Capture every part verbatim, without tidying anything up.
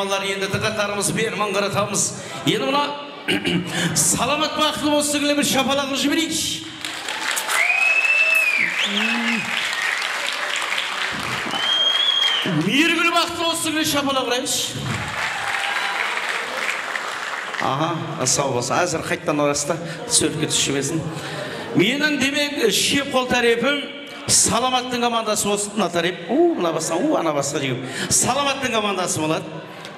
Endi dıqqatlarımızdı berip mıńǵıratamız. Endi mına Salamat baxıtlı bolsın degende bir shapalaq urıp jibereyikshi. Miyrigúl baxıtlı bolsın degende shapalaq urayıqshı. Aha, saw bolsın. Házir qayttan urasız da, súwretke túsip jibersin. Meniń, demek, shep qol tárepim Salamattıń komandası bolsın, mına tárep. U, mına basqa, u, ana basqa jigim. Salamattıń komandası boladı.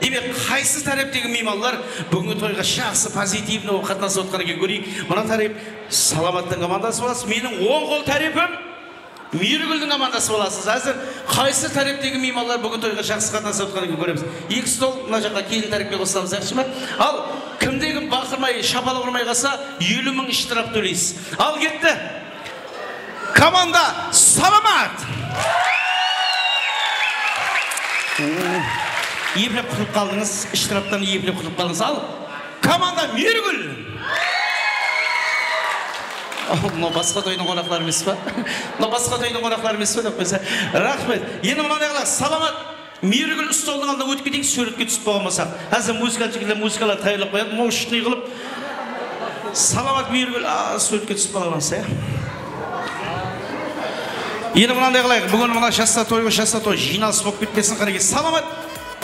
Demek, qaysı táreptegi miymanlar búgingi toyǵa jaqsı, pozitivno bolıp qatnasıp atqan eken, kóreyik. Mına tárep Salamattıń komandası boladı. Meniń oń qol tárepim Miyrigúldiń komandası bolasız. Házir qaysı táreptegi miymanlar búgin toyǵa jaqsı qatnasıp atqan eken, kóremiz. Eki stol mına jaqqa kelin tárepke qosılamız, yaqshı ma? Al, kimde kim baqırmay, shapalaq urmay qalsa, eliw mıń shtraf tóleysiz. Al, ketti. Komanda Salamat! Eplep qutılıp qaldıńız, shtraftan eplep qutılıp qaldıńız. Al, komanda Miyrigúl! Mınaw basqa toydıń qonaqları emes pa? Mınaw basqa toydıń qonaqları emes pa dep qoysa. Raxmet. Endi mınanday qılayıq, Salamat. Miyrigúl stoldıń aldına ótip keteyik, súwretke túsip bolǵan bolsaq. Házir muzıkalı jigitler muzıkalar tayarlap qoyadı. Mınaw shıtnıy qılıp Salamat, Miyrigúl, a, súwretke túsip bala bolsa, ya. Endi mınanday qılayıq, búgin mına jasta toy, jasta toy, jıynalıs bolıp ketpesin, qánekey, Salamat.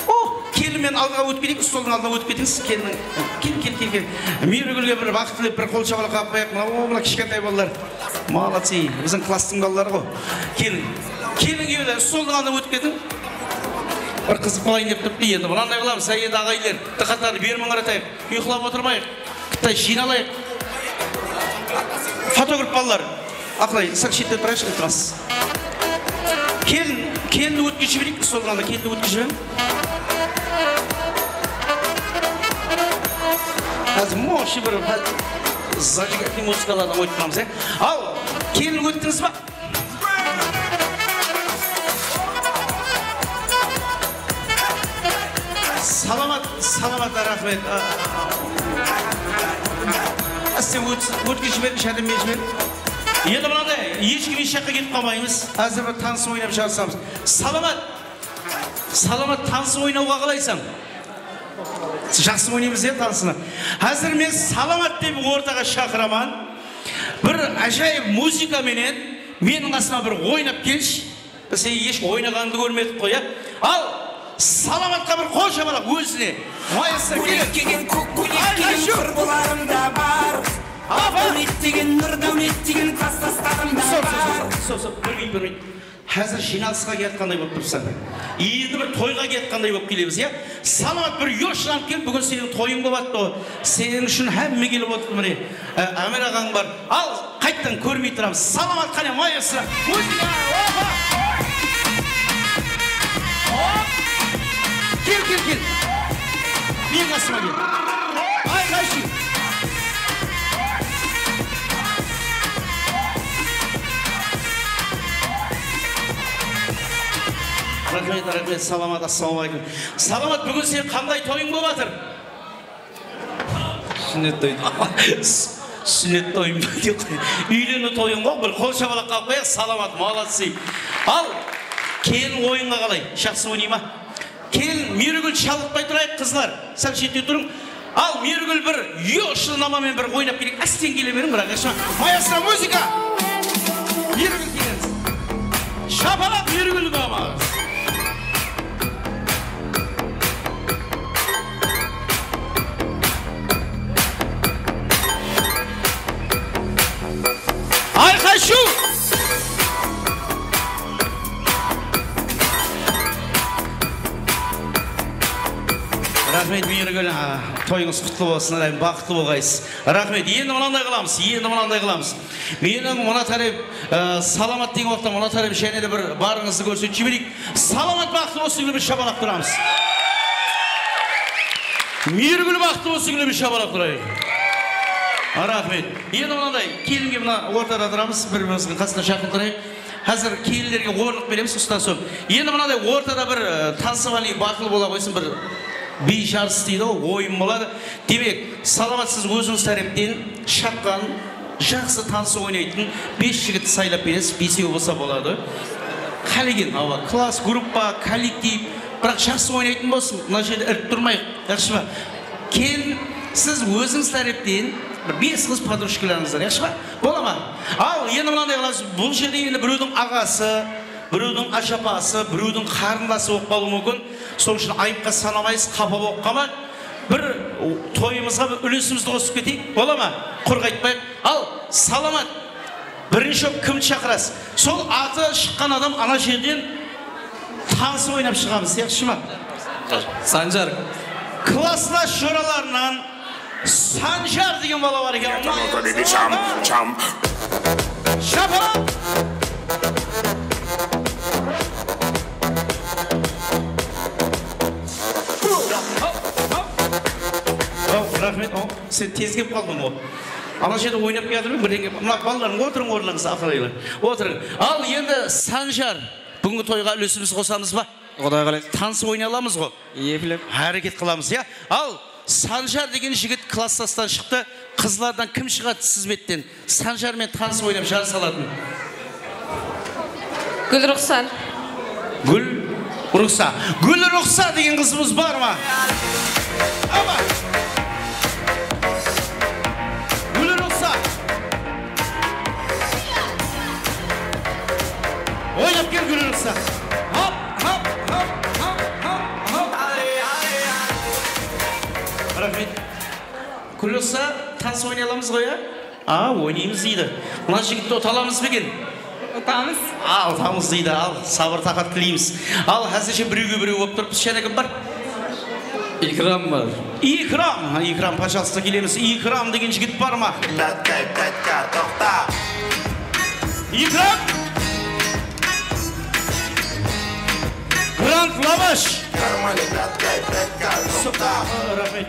O, kelin, men aldıǵa ótip keteyik, stoldıń aldına ótip ketińiz, kelinniń. Kel, kel, kel, kel. Miyrigúlge bir baxıt tilep, bir qol shapalaq qaǵıp qoyayıq. Mına, o, mına kishkentay balalar. Молодцы, biziń klasstıń balaları ǵoy. Keliń. Kelin kewli, stoldıń aldına ótip ketiń. Bir qızıq bolayın dep turıptı endi. Mınanday qılamız, há, endi aǵayinler, dıqqatlardı berip mıńǵıratayıq. Uyqılap otırmayıq. Qıttay jıynalayıq. Fotograf balalar. Aqılay, sál shette turayıqshı, iltimas. Kelin, kelinni ótke jibereyik, stoldıń aldına kelinni ótke jiberiń. Házir moshi bir zajigательный muzıkalardan qoyıp turamız, ya. Al, kelin óttińiz ba? Salamat, Salamat, raxmet. Áste ót-, ótke jiberiń, shádem men jiberiń. Endi mınaday, hesh kim hesh jaqqa ketip qalmaymız. Házir bir tanısıp oynap jarısamız. Salamat, Salamat, tanısıp oynawǵa qalaysań? Jaqsı oynaymız, ya, tanısına. Házir men Salamat dep ortaǵa shaqıraman. Bir ájayıp muzıka menen meniń qasıma bir oynap kelshi. Biz seni hesh oynaǵanıńdı kórmedik ǵoy, ya. Al, Salamatqa bir qol shapalaq ózine. Maestro, kók kiygen, kók kóylek kiygen qurbularım da bar. Aqdáwlet degen, Nurdáwlet degen klastaslarım da bar. Stop, stop, stop, stop, stop. Bir minut, bir minut. Házir jıynalısqa kiyatqanday bolıp turıpsań. Endi bir toyǵa kiyatqanday bolıp kelemiz, ya? Salamat, bir yoshlanıp kel, búgin seniń toyıń bolıp attı ǵoy. Seniń ushın hámme kelip otır, mine. Á, Ámir aǵań bar. Al, qayttan kórmey turamız. Salamat, qáne, maestro. Muzıka, opa! Hop! Kel, kel, kel. Meniń qasıma kel. Ayqay, shıń. Raxmet, raxmet, Salamat, assalawma aleykum. Salamat, búgin sen qanday toyıń bolıp atır? Súnnet toyı. Súnnet toyım dep qoy. Úyleniw toyıń ǵoy, bir qol shapalaq qaǵıp qoyayıq, Salamat, молодцы. Al, kelin oyınǵa qalay? Jaqsı oynay ma? Kelin, Miyrigúl, shallıqpay turayıq, qızlar. Sál shette turıń. Al, Miyrigúl, bir yoshlı namamen bir oynap keleyik. Ásten kele beriń, biraq, yaqshı ma? Maestro, muzıka! Miyrigúl, kelemiz. Shapalaq, Miyrigúl, namaǵız. Ayqay-shuw! Raxmet, Miyrigúl, a, toyıńız qutlı bolsın, Ilayım, baxıtlı bolǵaysız. Raxmet, endi mınanday qılamız, endi mınanday qılamız. Meniń mına tárep, e, Salamat degen waqıtta mına tárep jáne de bir barıńızdı kórsetip jibereyik. Salamat baxıtlı bolsın degende bir shapalaq turamız. Miyrigúl baxıtlı bolsın degende bir shapalaq turayıq. Raxmet. Endi mınaday, kelinge mına ortada turamız, bir-birimizdiń qasına jaqın turayıq. Házir kelinlerge orınlıq beremiz, usıdan soń. Endi mınaday ortada bir, e, tanıvaliy battle bola qoysın, bir biy jarıs deydi ǵoy, oyın boladı. Demek, Salamat, siz ózińiz tárepten shaqqan, jaqsı tansı oynaytın bes jigitti saylap beresiz, besewi bolsa boladı. Qálegen, awa, klass, gruppa, kollektiv, Biraq jaqsı oynaytın bolsın, mına jerde ilip turmayıq, yaqshı ma? Keyin siz ózińiz tárepten bir bes qız podruchkalarıńızdan, yaqshı ma? Bola ma? Al, endi mınanday qılamız, bul jerde endi birewdiń aǵası, birewdiń ájapası, birewdiń qarındası bolıp qalıwı múmkin. Sonıń ushın ayıpqa sanamaysız, qapa bolıp qalmań. Bir toyımızǵa bir úlesimizdi qosıp keteyik, bola ma? Qur qaytpayıq. Al, Salamat. Birinshi bolıp kimdi shaqırasız? Sol atı shıqqan adam ana jerden tanısıp oynap shıǵamız, yaqshı ma? Sanjar. Klasslas joralarınan Sanjar degen bala bar eken. Shapalat! Aw, raxmet. Aw, sen tez kelip qaldıń ǵoy. Ana jerde oynap kiyatırıp, birden kelip, mına balalarım, otırıń orınlarıńızda, aqıraylar. Otırıń. Al, endi Sanjar, búgingi toyǵa úlesimizdi qosamız ba? Quday qálese. Tanısıp oynay alamız ǵo? Eplep. Háreket qılamız, ya? Al, Sanjar degen jigit klasslastan shıqtı. Qızlardan kim shıǵadı siz betten? Sanjar menen tanısıp oynap jarısa alatın. Gúlruxsar. Gúlruxsa. Gúlruxsa degen qızımız bar ma? Apa! Gúlruxsa. Oynap kel, Gúlruxsa. Hap, hap, hap, hap, hap, hap. Raxmet. Gúlruxsa, tanısıp oynay alamız ǵoy, ya? A, oynaymız deydi. Mına jigitti uta alamız ba eken? Utamız. A, utamız deydi. Al, sabır taqat tileymiz. Al, házirshe birewge birew bolıp turıppız. Jáne kim bar? Ikram bar. Ikram, ha, Ikram, пожалуйста, kelemiz. Ikram degen jigit bar ma? Ikram! Grant Lavash! Raxmet.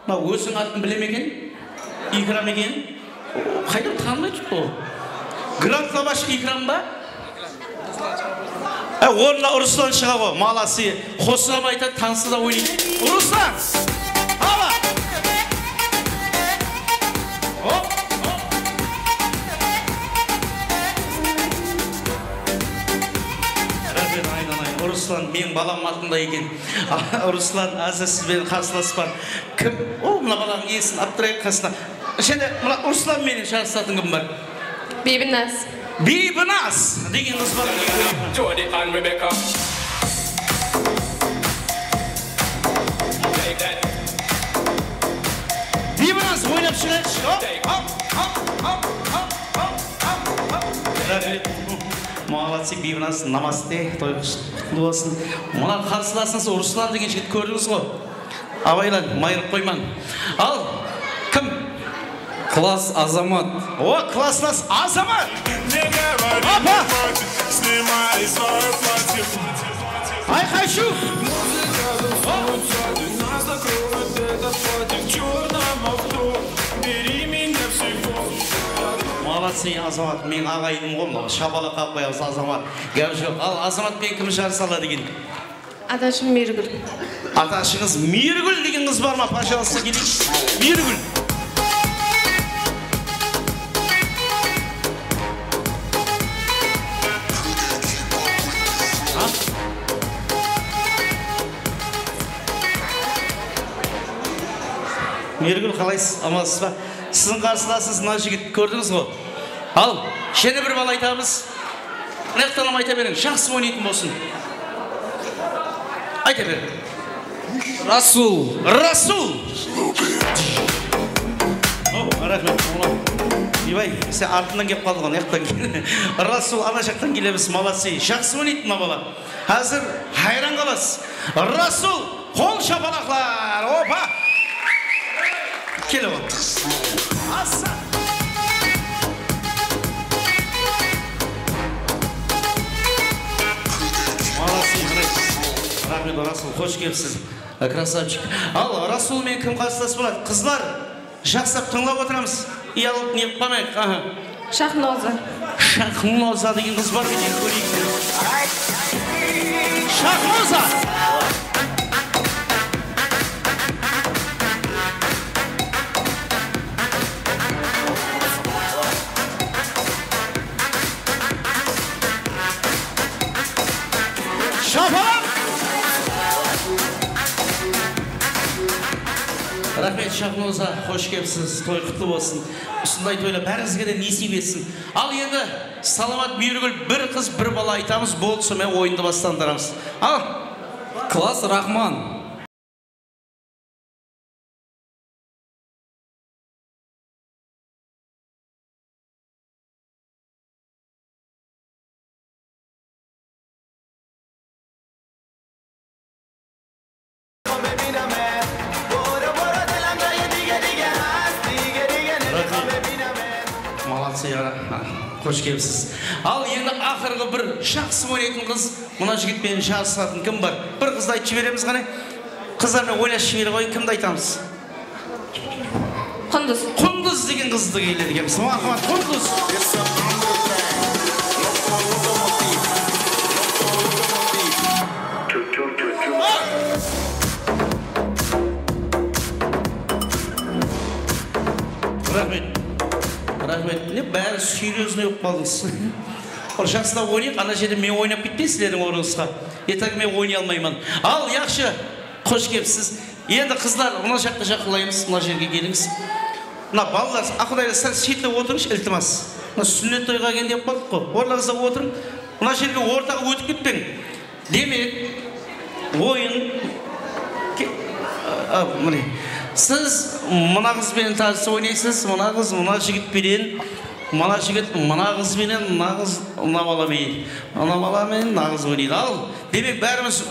Mına óziń atın bile me eken? Ikram eken. Qaydan tanımay turıptı ol? Grant Lavash Ikram ba? E, ornına Ruslan shıǵa ǵo, молодцы. Qosıǵa aytadı, tanısı da oynaydı. Ruslan! Hava! Hop, hop. Raxmet, aynanayın. Ruslan, meniń balam atında eken. Ruslan, házir siz benen qarsılaspan. Kim? O, mına balanıń esin alıp turayıq qasına. Jáne mına Ruslan menen jarısatın kim bar? Biybinaz. Biybinaz degen qız bar. Jody and Rebecca. Biybinaz, oynap shıǵayıqshı. Hop, hop, hop. Raxmet. Молодцы, Biybinaz, namaste, toy qutlı bolsın. Mına qarsılasıńız Ruslan degen jigit kórdińiz ǵo. Abaylań, mayırıp qoymań. Al, kim? Klass Azamat. O, klasslas Azamat! Apa! Ayqay-shuw! Молодцы, Azamat, meniń aǵayinım ǵo, mınaw shapalaq qaǵıp qoyamız, Azamat. Gáp joq. Al, Azamat penen kim jarısa aladı eken? Atashım Miyrigúl. Atashıńız Miyrigúl degen qız bar ma? Пожалуйста, keleyik. Miyrigúl. Ha? Miyrigúl, qalaysız? Amansız ba? Siziń qarsılasıńız mına jigit, kórdińiz ǵo. Al, jáne bir bala aytamız. Mına jaqtan ham ayta beriń, jaqsı oynaytın bolsın. Ayta ber. Rasul. Rasul. Hop, raxmet. Oybay, sen artınan kelip qaldıń ǵo, mına jaqtan kel. Rasul, ana jaqtan kelemiz, молодцы. Jaqsı oynaydı mına bala. Házir hayran qalasız. Rasul, qol shapalaqlar. Opa! Kel, opa. Assa! Молодцы, raxmet, Rasul, xosh kelipsiz. Krasavchik. Al, Rasul menen kim qarsılas boladı? Qızlar, jaqsılap tıńlap otıramız. Uyalıp ne qılıp qalmayıq. Aha. Shahnoza. Shahnoza degen qız bar eken, kóreyik. Shahnoza! Shapalaq! Shaqnıwsa, xosh kelipsiz, toy qutlı bolsın. Usınday toylar bárińizge de nesiyp etsin. Al endi, Salamat, Miyrigúl, bir qız, bir bala aytamız, boldı, sonıń menen oyındı baslandıramız. Al. Klass, raxmat. Молодцы, yara. Xosh kelipsiz. Al, endi aqırǵı bir jaqsı oynaytın qız. Mına jigit penen jarısatın kim bar? Bir qızdı aytıp jiberemiz qáne. Qızlar menen oynasıp jibere qoyıń, kimdi aytamız? Qundız. Qundız degen qızdı keledi ekenbiz. Marhamat, Qundız. Raxmet. Raxmet. Ne, bári серьёзный bolıp qaldıńız. Ol jaqsılap oynayıq, ana jerden men oynap ketpeyin sizlerdiń ornıńızǵa. E, так men oynay almayman. Al, yaqshı. Xosh kelipsiz. Endi qızlar, mına jaqqa jaqınlaymız, mına jerge kelińiz. Mına balalar, aqıdaylar, sál shetlep otırıńız, iltimas. Mına súnnet toyǵa kelgen dep qaldıq ǵoy. Ornıńızda otırıń. Mına jerge ortaǵa ótip ketpeń. Demek, oyın ke-, a, a, mine. Siz mına qız benen tanısıp oynaysız, mına qız mına jigit penen, mına jigit mına qız benen, mına qız mına bala menen, mına bala menen mına qız oynaydı. Al, demek, bárimiz, ı,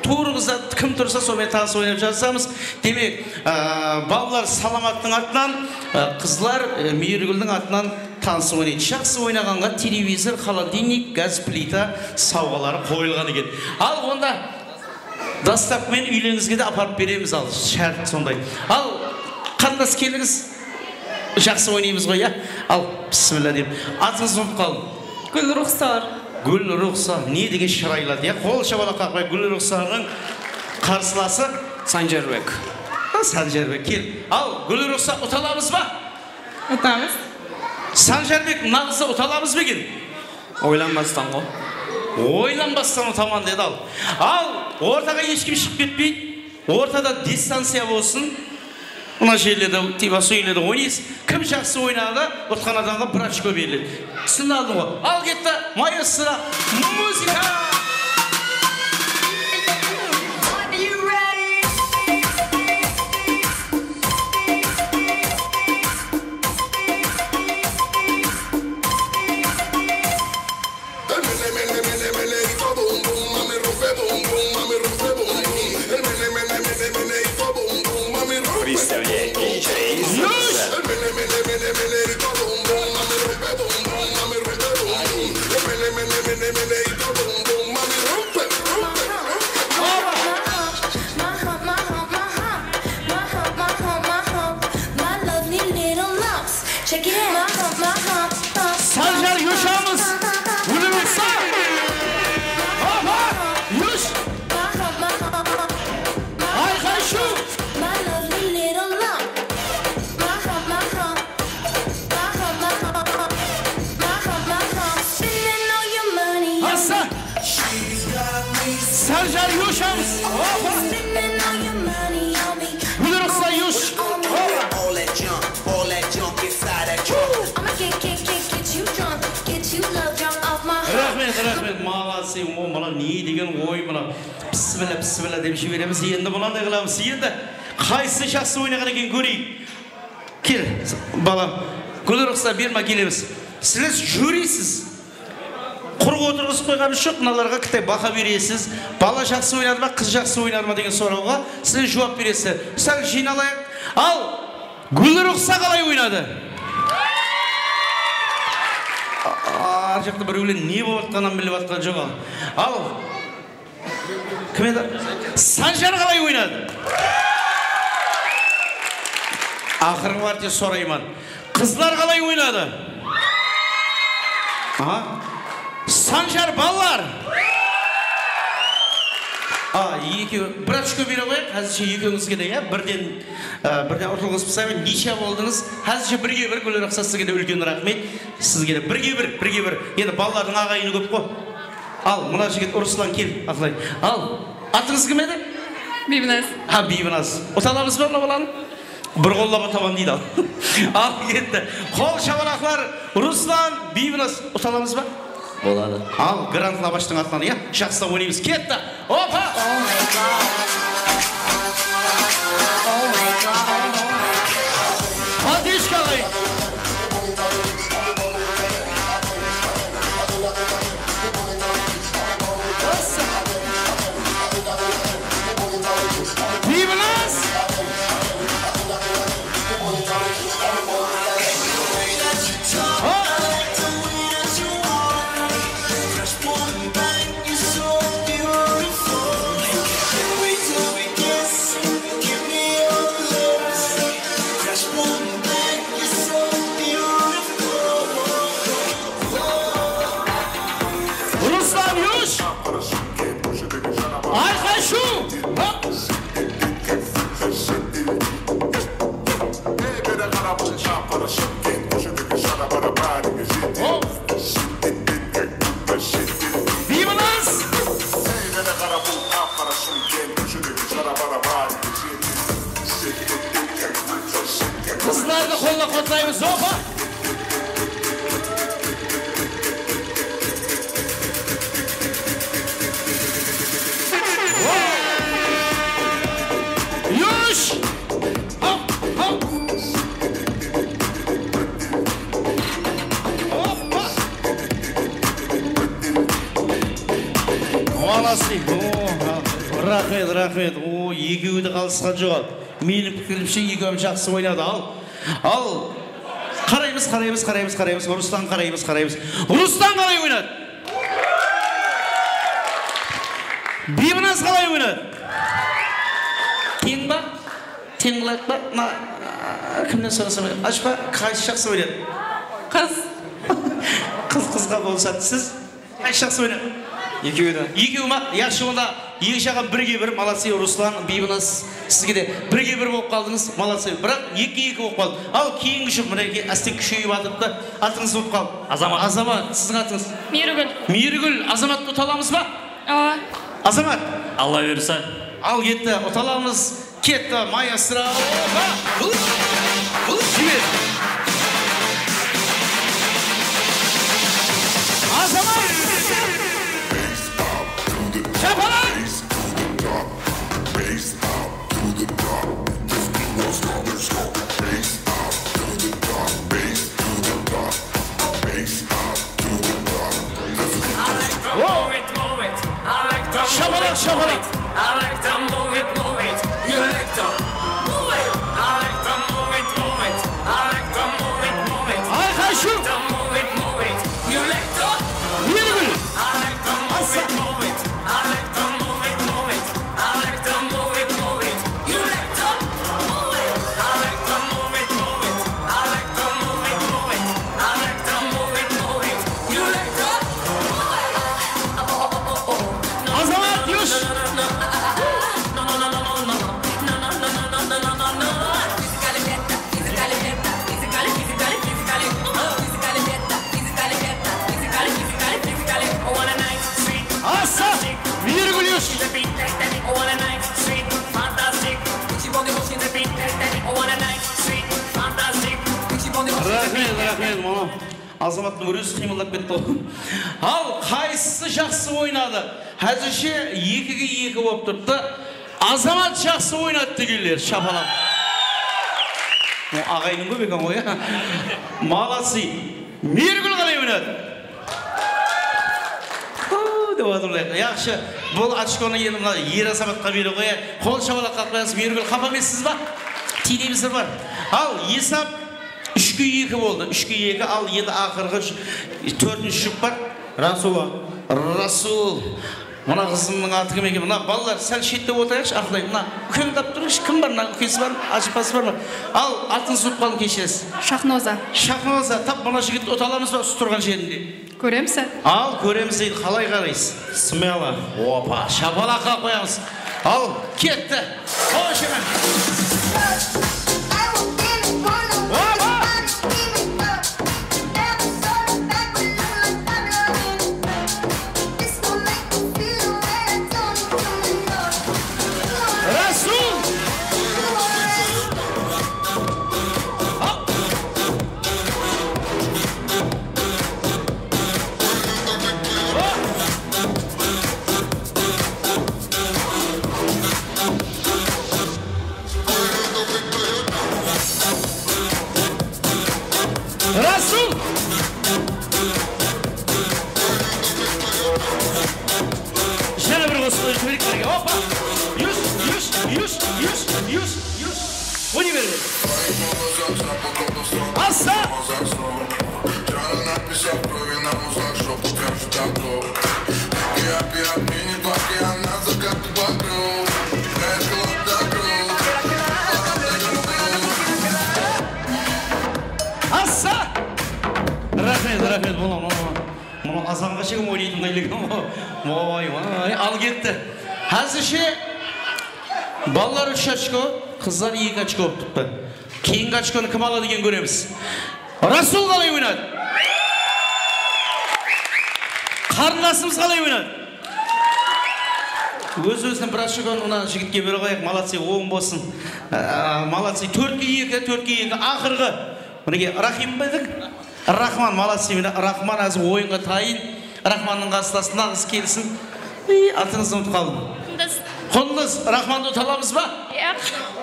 tuwrı qızda kim tursa, sonıń menen tanısıp oynap jarısamız. Demek, a, balalar Salamattıń atınan, a, qızlar, e, Miyrigúldiń atınan tanısıp oynaydı. Jaqsı oynaǵanǵa televizor, xolodilnik, gaz plita sawǵaları qoyılǵan eken. Al, onda dostavka menen úylerińizge de aparıp beremiz, al, shárt sonday. Al, qarındas, kelińiz. Jaqsı oynaymız ǵoy, ya? Al, bismilla deyip. Atıńızdı umıtıp qaldım. Gúlruxsar. Gúlruxsar, ne degen shıraylı at, ya? Qol shabalaq qaqpay, Gúlruxsardıń qarsılası Sanjarbek. Ha, Sanjarbek, kel. Al, Gúlruxsar, uta alamız ba? Utamız. Sanjarbek, mına qızdı uta alamız ba eken? Oylanbastan ǵo. Oylanbastan utaman dedi, al. Al, ortaǵa hesh kim shıǵıp ketpeydi. Ortada distanciya bolsın. Mına jerlerde, tiyba, sol jerlerde oynaysız. Kim jaqsı oynadı, utqan adamǵa bir ochko beriledi. Túsinip aldıń ǵo? Al ketti, maestro, muzıka! Представляет диджей Юш! Check it out. Sanjar, Yushamız. Gúlruxsar. Hoppa, Yush. Ayqay shuv. Assa. Sanjar, Yushamız. Hoppa. Gúlruxsar, Yush. Hoppa. All that junk, all that junk inside that trunk. I'ma get, get, get, get you drunk, get you love drunk off my heart. Raxmet, raxmet, молодцы. O, mına ne degen oy, mına. Bismilla, bismilla dep jiberemiz. Endi mınanday qılamız. Endi qaysı jaqsı oynaǵan eken, kóreyik. Kel, balam. Gúlruxsar, berma, kelemiz. Sizler júrisiz. Qurı otırǵızıp qoyǵanımız joq, mınalarǵa kitay baha beresiz. Bala jaqsı oynadı ma, qız jaqsı oynadı ma degen sorawǵa sizler juwap beresiz. Sál jıynalayıq. Al, Gúlruxsa qalay oynadı? A-, ar jaqta birewler ne bolıp atqanın bilip atqan joq al. Al. Kim edi? Sanjar qalay oynadı? Aqırǵı márte sorayman. Qızlar qalay oynadı? Aha. Sanjar, balalar. A, ekew, bir ochko bere qoyayıq, házirshe ekewińizge de, ya, birden, a, birden utılǵızıp taslayman, nesha boldıńız? Házirshe birge bir, Gúlruxsa, sizge de úlken raxmet. Sizge de birge bir, birge bir. Endi balalardıń aǵayini kóp ǵo. Al, mına jigit Ruslan, kel, atılay. Al, atıńız kim edi? Biybinaz. Ha, Biybinaz. Uta alamız ba mına balanı? Bir qollap utaman deydi al. Al, ketti. Qol shabalaqlar, Ruslan, Biybinaz, uta alamız ba? Boladı. Al, Grand Labashtıń atına, ya, jaqsılap oynaymız. Ketti. Opa! Поддержка alayıq. Biybinaz! Ruslan, yush! Ayqay, shuw! Hop! Hop! Biybinaz! Qızlardı qollap qutlaymız, opa! Yush! Hop, hop! Hoppa! Молодцы! O, raxmet, raxmet. O, ekewi de qalısqan joq. Meniń pikirimshe, ekewim jaqsı oynadı. Al, al. Qaraymız, qaraymız, qaraymız, qaraymız. Ruslan, qaraymız, qaraymız. Ruslan qalay oynadı? Biybinaz qalay oynadı? Teń ba? Teń qılayıq pa? Mına, a, kimnen sorasam, Ashpa, qaysı jaqsı oynadı? Qız. Qız qızǵa bolsadı. Siz? Qaysı jaqsı oynadı? Ekewi de. Ekewi ma? Yaqshı, onda eki jaǵı birge bir, молодцы, Ruslan, Biybinaz, sizge de birge bir bolıp qaldıńız, молодцы. Biraq ekige eki bolıp qaldı. Al, keyingi jup, minekey, áste kúsheyip atırıptı. Atıńız bolıp qaldı. Azamat. Azamat, siziń atıńız? Miyrigúl. Miyrigúl, Azamattı uta alamız ba? Awa. Azamat. Alla buyırsa. Al, ketti, uta alamız. Ketti, maestro. Opa! Bul, bul jiber. Azamat! Shapalaq! Shapalaq, shapalaq. Ayqay, shu. Miyrigúl. Assa. Azamat, yush! Assa! Miyrigúl, yush! Raxmet, raxmet, mama. Azamattıń ózi qıymıldap ketti ǵoy. Al, qaysısı jaqsı oynadı? Házirshe ekige eki bolıp turıptı. Azamat jaqsı oynadı degenler, shapalaq. O, aǵayinniń kóp eken ǵoy, ya. Молодцы. Miyrigúl qalay oynadı? Huu, dep atırlar. Yaqshı. Bul ochkonı endi mına er azamatqa bere qoyayıq. Qol shapalaq qaqpayıq. Miyrigúl, qapa emessiz ba? Tiyleymiz, bir bar. Al, esap Úshke eki boldı, úshke eki, al endi aqırǵı sh-, tórtinshi jup bar. Rasul. Rasul. Mına qızımnıń atı kim eken? Mına balalar sál shette otırayıqshı, aqlay. Mına úken tap turıńızshı, kim bar? Mına úkesi bar ma? Ájapası bar ma? Al, atıńızdı umıtıp qaldım, keshiresiz. Shahnoza. Shahnoza, tap mına jigitti uta alamız ba usı turǵan jerinde? Kóremiz. Al, kóremiz deydi, qalay qaraysız? Смело. Opa, shapalaq qaqıp qoyamız. Al, ketti. Xosh, men. Opa! Rasul! Rasul! Jáne bir qosıq qoyıp jibereyik birge. Hoppa! Yus, yus, yus, yus, yus, yus. Oynay ber. Assa! Assa! Raxmet, raxmet, bolam, bolam. Mına azanǵa shekem oynaytınday eken ǵoy. Oy, oy, al ketti. Házirshe balalar úsh ochko, qızlar eki ochko bolıp turıptı. Keyingi ochkonı kim aladı eken, kóremiz. Rasul qalay oynadı? Qarındasımız qalay oynadı? Óz-ózinen bir ochkonı mına jigitke bere qoyayıq, молодцы, oń bolsın. Aa, молодцы, tórtke eki, tórtke eki, aqırǵı. Minekey, Raxim be ediń? Raxman, молодцы, mine, Raxman házir oyınǵa tayın. Raxmannıń qarsılası naǵız kelsin. Ey, atıńızdı umıtıp qaldım. Qundız. Qundız, Raxmandı uta alamız ba? Yaq.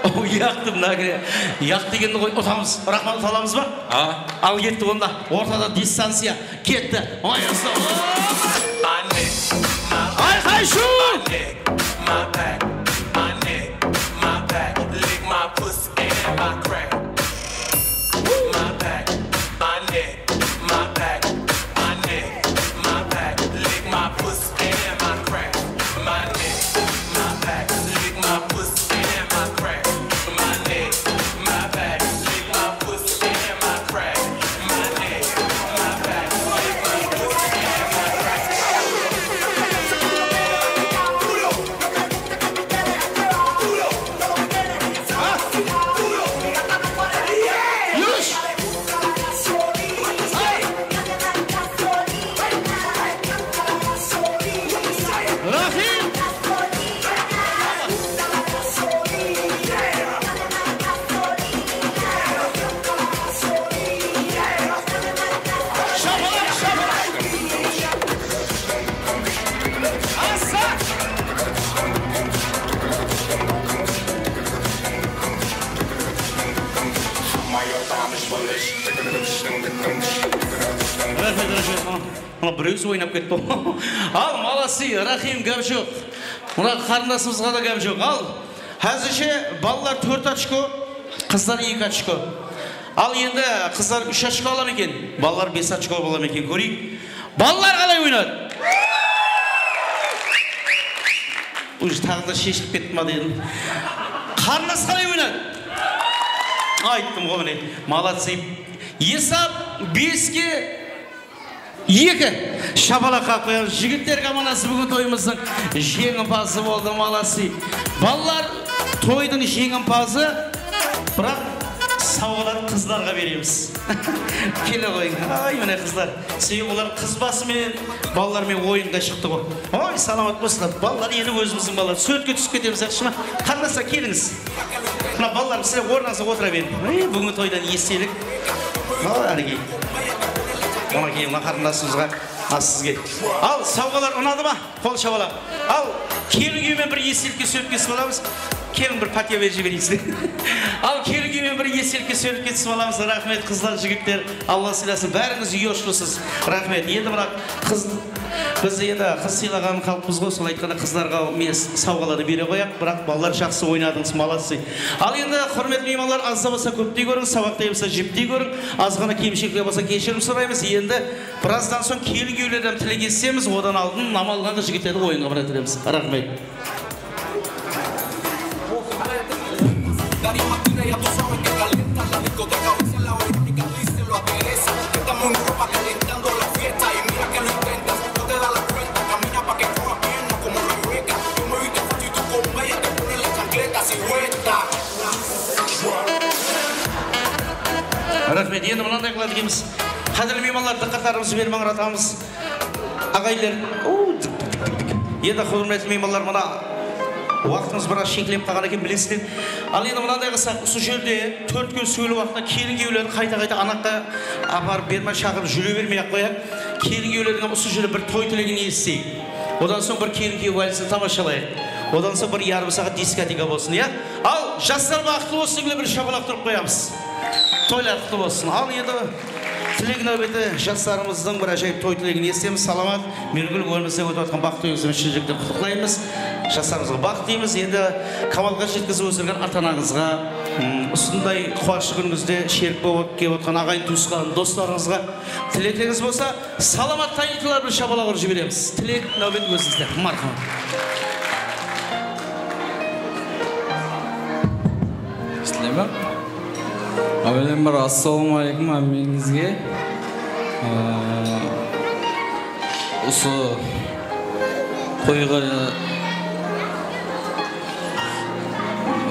O, yaq dep, mına kire. Yaq degendi qoy, utamız. Raxmandı uta alamız ba? A. Al ketti onda. Ortada distanciya. Ketti. Oy, usta. Ayqay shu! Raxmet, raxmet. Mına birewsi oynap ketti. Al, молодцы, Raxim, gáp joq. Mına qarındasımızǵa da gáp joq. Al, házirshe balalar tórt ochko, qızlar eki ochko. Al, endi qızlar úsh ochko ala ma eken, balalar bes ochko ala ma eken, kóreyik. Balalar qalay oynadı? Уже taǵı da sheshilip ketti ma dedim. Qarındas qalay oynadı? Ayttım ǵoy, mine. Молодцы. Esap beske eki. Shapalaq qaqıp qoyamız. Jigitler komandası búgin toyımızdıń jeńimpazı boldı, молодцы. Balalar toydıń jeńimpazı, biraq sawǵalar qızlarǵa beremiz. Kele qoyıń. Ay, mine qızlar. Sebebi olar qız bası menen balalar menen oyınǵa shıqtı ǵoy. Oy, salamat bolsınlar. Balalar endi ózimizdiń balalar. Súwretke túsip ketemiz, yaqshı ma? Qarındaslar, kelińiz. Mına balalar, sizler ornıńızda otıra beriń. Ey, búgingi toydan estelik. Al, ánekey. Onı keyin mına qarındasımızǵa, al sizge. Al, sawǵalar unadı ma? Qol shapalaq. Al, kelin kúyew menen bir estelikke súwretke túsip alamız. Kelin, bir pátiya berip jibereyik sizge. Al, kelin kúyew menen bir estelikke súwretke túsip alamız. Raxmet, qızlar, jigitler. Alla sıylasın. Bárińiz yoshlusız. Raxmet. Endi mına qız, biz endi qız sıylaǵan xalıqpız ǵoy, solay aytqanda qızlarǵa men sawǵalardı bere qoyaq, biraq balalar jaqsı oynadıńız, молодцы. Al endi, húrmetli miymanlar, azda bolsa kóptey kóriń, sawaqtay bolsa jiptey kóriń, azǵana kemshilikler bolsa keshirim soraymız. Endi birazdan soń kelin kúyewlerden tilek esitemiz, odan aldın nam alǵan jigitlerdi oyınǵa biráttiremiz. Raxmet. Raxmet. Endi mınanday qıladı ekenbiz. Qádirli miymanlar, dıqqatlarımızdı berip ańıratamız. Aǵayinler, u, dık, dık, dık, dık. Endi, húrmetli miymanlar, mına waqtımız biraz sheklenip qalǵan eken, bilesizler. Al endi mınanday qılsaq, usı jerde tórtkóz sóyli waqıtta kelin kúyewlerdi qayta-qayta anaqqa aparıp bermey, shaqırıp júre bermey-aq qoyayıq. Kelin kúyewlerdiń usı jerde bir toy tilegin esiteyik. Odan soń bir kelin kúyew valsin tamashalayıq. Odan soń bir yarım saat diskoteka bolsın, ya? Al, jaslar, baxıtlı bolsın, bir shapalaq turıp qoyamız. Toylar qutlı bolsın. Al endi. Tilek náwbeti jaslarımızdıń bir ájayıp toy tilegin esitemiz. Salamat, Mirgúl, ómirizde ótip atqan baxıtlı toyıńızdı shın júrekten qutlıqlaymız. Jaslarımızǵa baxıt tileymez. Endi kamalǵa jetkizip ósirgen ata-anańızǵa, ım, usınday quwanıshlı kúnińizde sherik bolıp kelip atqan aǵayin-tuwısqan doslarıńızǵa tileklerińiz bolsa, salamat tayınshılar bir shapalaq urıp jiberemiz. Tilek náwbet ózińizde. Marhamat. Sizlerme? Áwelen bir assalamu aleykum hámmeńizge. Aa, usı toyǵa,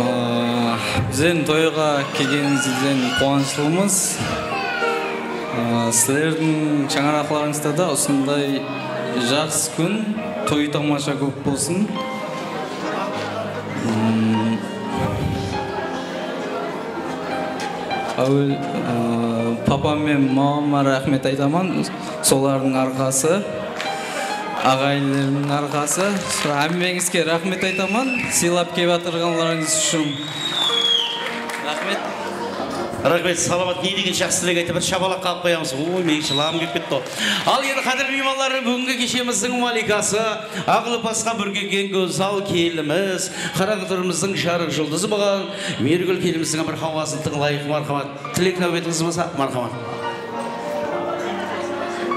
aa, biziń toyǵa kelgenińizden quwanıshlımız. Aa, sizlerdiń shańaraqlarıńızda da usınday jaqsı kún, toy tamasha kóp bolsın. Hmm. Áwel, ıı, papam menen mamama raxmet aytaman. Solardıń arqası, aǵayinlerimniń arqası. Hámmeńizge raxmet aytaman, sıylap kelip atırǵanlarıńız ushın. Raxmet. Raxmet, salamat, ne degen jaqsı tilek aytıp, bir shapalaq qaǵıp qoyamız. Oy, meniń jılawım kelip ketti-aw. Al endi, qádirli miymanlar, búgingi keshemizdiń malikası, aqılı pasqa bir kelgen gózzal kelinimiz, qarań túrmizdiń jarıq juldızı bolǵan Mirgúl kelinimizdiń bir hawazın tıńlayıq, marhamat. Tilek náwbetińiz bolsa, marhamat.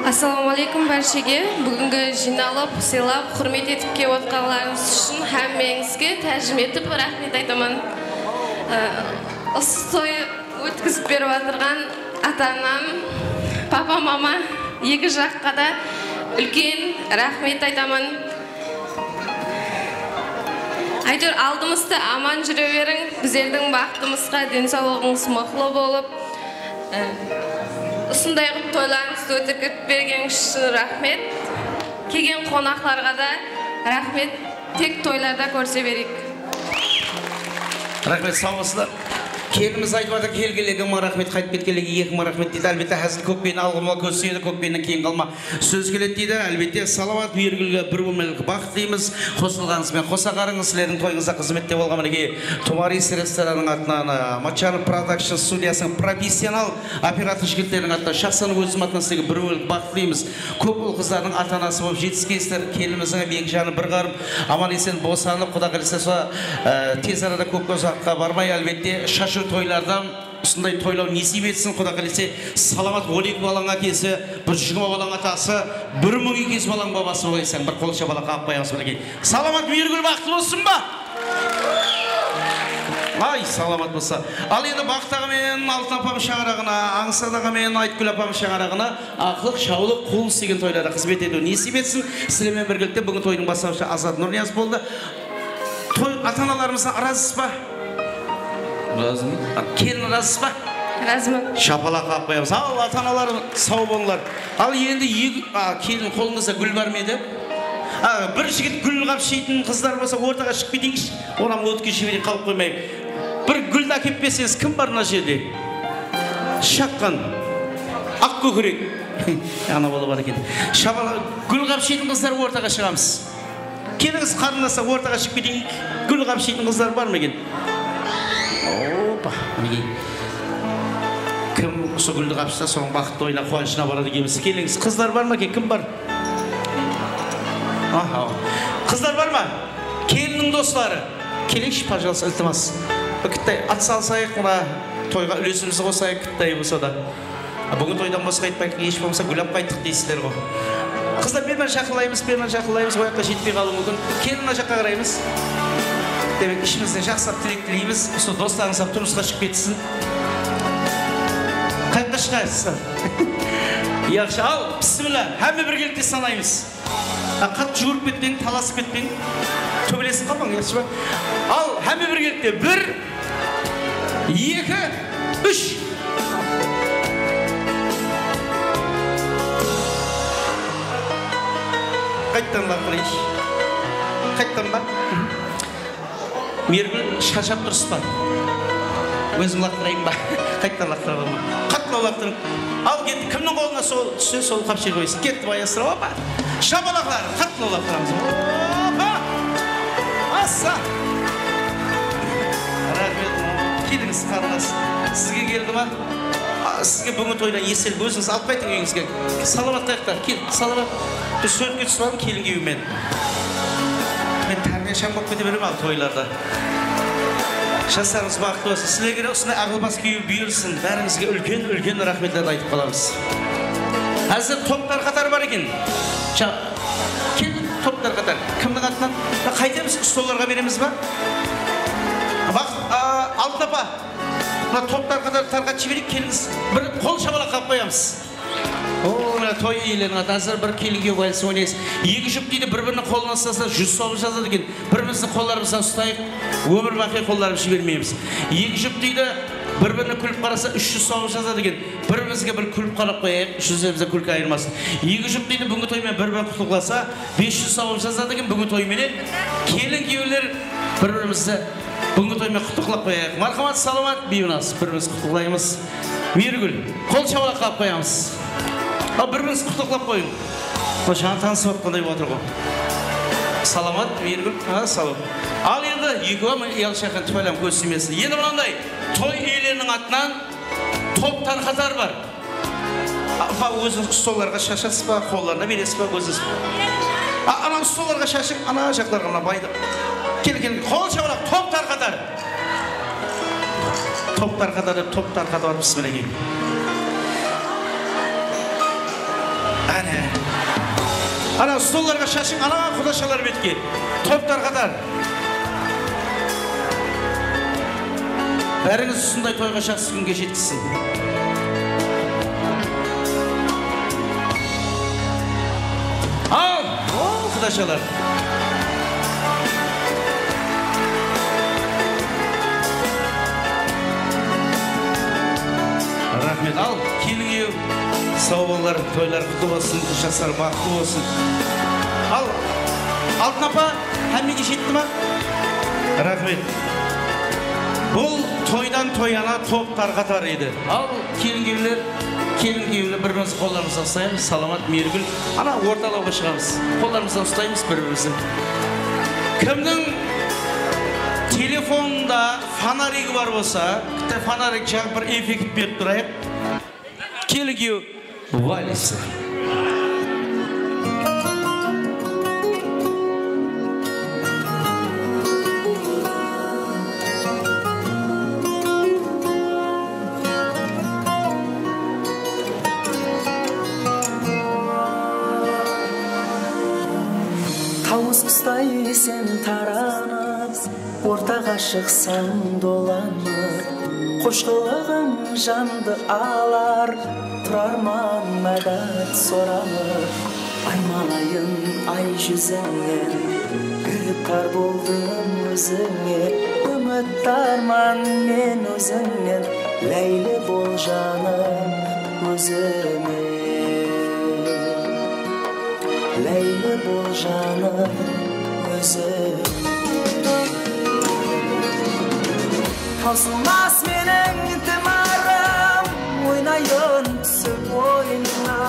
Assalawma aleykum bárshege. Búgingi jıynalıp, sıylap, húrmet etip kelip otqanlarıńız ushın hámmeńizge tájim etip raxmet aytaman. Ee, usı toy ótkizip berip atırǵan ata-anam, papa-mama, eki jaqqa da úlken raxmet aytaman. Áytewir, aldımızda aman júre beriń, bizlerdiń baxtımızǵa, densawlıǵıńız mıqlı bolıp, e, usınday qılıp toylarıńızdı ótkizip bergenińiz ushın raxmet. Kelgen qonaqlarǵa da raxmet, tek toylarda kórse bereyik. Raxmet, saw bolsınlar. Kelinimiz aytıp atır, kelgenlerge mıń raxmet, qaytıp ketkenlerge eki mıń raxmet deydi. Álbette, házil kókpeyni alǵa urma, kóz súyedi, kókpeynen keyin qalma. Sóz keledi deydi, álbette, salamat, Mirgúlge bir bólmeli baxıt tileymez. Qosılǵanıńız benen qosa qarıń, sizlerdiń toyıńızda xızmette bolǵan, minekey, Tumaris restoranınıń atınan, a, Matchanov Production studiyasınıń professional operator jigitleriniń atınan, shaxsan ózim atınan sizlerge bir bólek baxıt tileymez. Kóp ul-qızlardıń ata-anası bolıp jetiskeysizler, kelinimizdiń eki janı bir qarıp, aman-esen bosanıp, Quda qálese, sol, a, tez arada kópke uzaqqa barmay, álbette, shashıw toylardan usınday toylaw nesiyp etsin, Quda qálese, salamat on eki balań ákesi, bir jigirma balań atası, bir mıń ekiz balań babası bolaysań. Bir qol shapalaq qaǵıp qoyamız, minekey. Salamat, Mirgúl, baxıtlı bolsın ba? Ay, salamat bolsa. Al endi, Baxıt aǵa menen Altın apam shańaraǵına, Ańsat aǵa menen Aytgúl apam shańaraǵına aqlıq, shawlıq, quwınısh degen toylarda xızmet etiw nesiyp etsin. Sizler menen birgelikte búgin toydıń baslawshısı Azat Nurniyazov boldı. Toy, ata-analarımızdan razısız ba? Razıman. Kelin, razısız ba? Razıman. Shapalaq qaǵıp qoyamız. Al, ata-analar, saw bolıńlar. Al endi, eki, a, kelin, qolıńızda gúl bar ma edi? A, bir jigit gúl qapshıytın qızlar bolsa, ortaǵa shıǵıp keteyikshi. Onam ótke jibereyik, qalıp qoymayıq. Bir gúldi ákep berseńiz, kim bar mına jerde? Shaqqan. Aq kókirek. Ana bala bar eken. Shapalaq, gúl qapshıytın qızlar ortaǵa shıǵamız. Kelińiz, qarındaslar, ortaǵa shıǵıp keteyik. Gúl qapshıytın qızlar bar ma eken? Opa, minekey. Kim usı gúldi qapshısa, sonıń baxıtlı toyına, quwanıshına baradı ekenbiz. Kelińiz, qızlar bar ma eken? Kim bar? Aha. Qızlar bar ma? Kelinniń dosları. Keleyikshi, пожалуйста, iltimas. Bir kittay at salsayıq, mına toyǵa úlesimizdi qosayıq, kittay bolsa da. Búgin toydan bosqa aytpayıq, hesh bolmasa gúl alıp qayttıq deysizler ǵo. Qızlar, berman jaqınlaymız, berman jaqınlaymız, oyaqqa jetpey qalıwı múmkin. Kelin, mına jaqqa qaraymız. Demek, ishimizden jaqsılap tilek tileymiz. Usı doslarıńız hám turmısqa shıǵıp ketsin. Qayaqqa shıǵasız? Yaqshı, al, bismillah, hámme birgelikte sanaymız. A, qattı juwırıp ketpeń, talasıp ketpeń. Tóbelesip qalmań, yaqshı ba? Al, hámme birgelikte. Bir, eki, úsh. Qayttan laqırayınshı. Qayttan ba? Mergúl, sharshap tursız ba? Ózim laqtırayın ba? Qayttan laqtırıp alma. Qattılaw laqtırıń. Al, ketti. Kimniń qolına sol tússe, sol qapshıǵa qoysın. Ketti, bay, asıra, opa. Shapalaqlar, qattılaw laqtıramız. Opa! Assa! Raxmet. Kelińiz, qarındas. Sizge keldi ma? Sizge búgingi toydan estelik, ózińiz alıp qaytıń úyińizge. Salamat ayaqta, kel, Salamat. Biz súwretke túsip alıń kelin kúyew menen. Men tárbiyasham bolıp kete beremen al toylarda. Jaslarımız baxıtlı bolsın. Sizlerge de usınday aǵılbas kúyew buyırsın. Bárińizge úlken-úlken raxmetlerdi aytıp qalamız. Házir toptar qatarı bar eken. Kel, toptar qatarı. Kimniń atınan? Mına, qaytemiz, stollarǵa beremiz ba? Baq, a, Altın apa. Mına toptar qatarı tarqatıp jibereyik, kelińiz. Bir qol shabalaq qalıp qoyamız. O, mına toy iyeleriniń atı. Házir bir kelin kúyew vals oynaysız. Eki jup deydi, bir-biriniń qolına uslasa, júz sawabın jazadı eken. Bir-birimizdiń qollarımızdan ustayıq, ómir baqıy qollarımızdı jibermeymiz. Eki jup deydi, bir-birine kúlip qarasa, úsh júz sawabın jazadı eken. Bir-birimizge bir kúlip qarap qoyayıq, júzlerimizden kúlki ayırmasın. Eki jup deydi, búgingi toy menen bir-birin qutlıqlasa, bes júz sawabın jazadı eken búgingi toy menen. Kelin kúyewler bir-birimizdi búgingi toy menen qutlıqlap qoyayıq. Marhamat, Salamat, Biybinaz, bir-birimiz qutlıqlaymız. Miyrigúl, qol shabalaq qalıp qoyamız. Al, bir-birimiz qutlıqlap qoyıń. Mına jańa tanısıp atqanday bolıp atır ǵoy. Salamat, Miyrigúl, ha, salam. Al endi, ekewi mına uyal shayqan tipaylam kóz tiymesin. Endi mınanday, toy iyeleriniń atınan toptar qatar bar. Apa, ózińiz stollarǵa shashasız ba, qollarına beresiz ba, ózińiz? A, ana stollarǵa shashıń, ana jaqlarǵa mına baydı. Kel, kel, qol shabalaq, toptar qatar. Toptar qatar dep, toptar qatar, bismillah. Áne. Ana stollarǵa shashıń, ana qudashalar betke. Toptar qatar. Bárińiz usınday toyǵa jaqsı kúnge jetkizsin. Al, o, qudashalar. Raxmet. Al, kelin kúyew, saw bolıńlar, toylar qutlı bolsın, jaslar baxıtlı bolsın. Al, Altın apa, hámmege jetti ma? Raxmet. Bul toydan toyana toptar qatar edi. Al, kelin kúyewler, kelin kúyewler, bir-birimizdiń qollarımızdan uslaymız. Salamat, Miyrigúl. Ana, ortalawǵa shıǵamız. Qollarımızdan uslaymız bir-birimizdi. Kimniń telefonında fonarigi bar bolsa, bitta fonarik jaǵıp, bir effekt berip turayıq. Kelin kúyew valisi. Tawıs qustay sen taranıp, ortaǵa shıqsań dolanıp, xosh qılıǵıń jandı alar, turarman mádát soranıp. Aymalayın ay júzińnen, giriptar boldım ózińe, úmittarman men ózińnen, Láyli bol janım ózime. Láyli bol janım ózime. Tawsılmas meniń timarım, oynayın túsip oynıńa.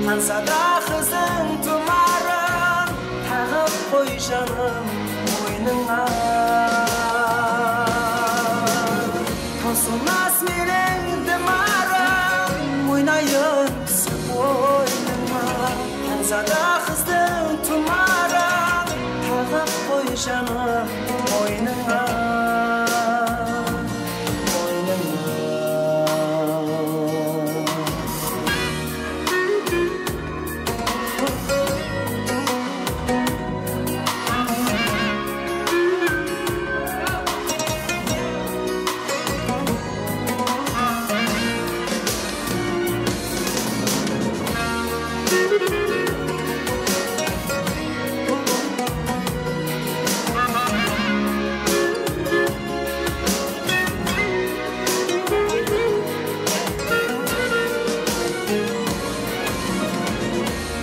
Tańsada qızdıń tumarın taǵıp qoy, janım, boynıńa. Tawsılmas meniń timarım, oynayın túsip oynıńa. Tańsada qızdıń tumarın taǵıp qoy, janım, boynıńa, boynıńa.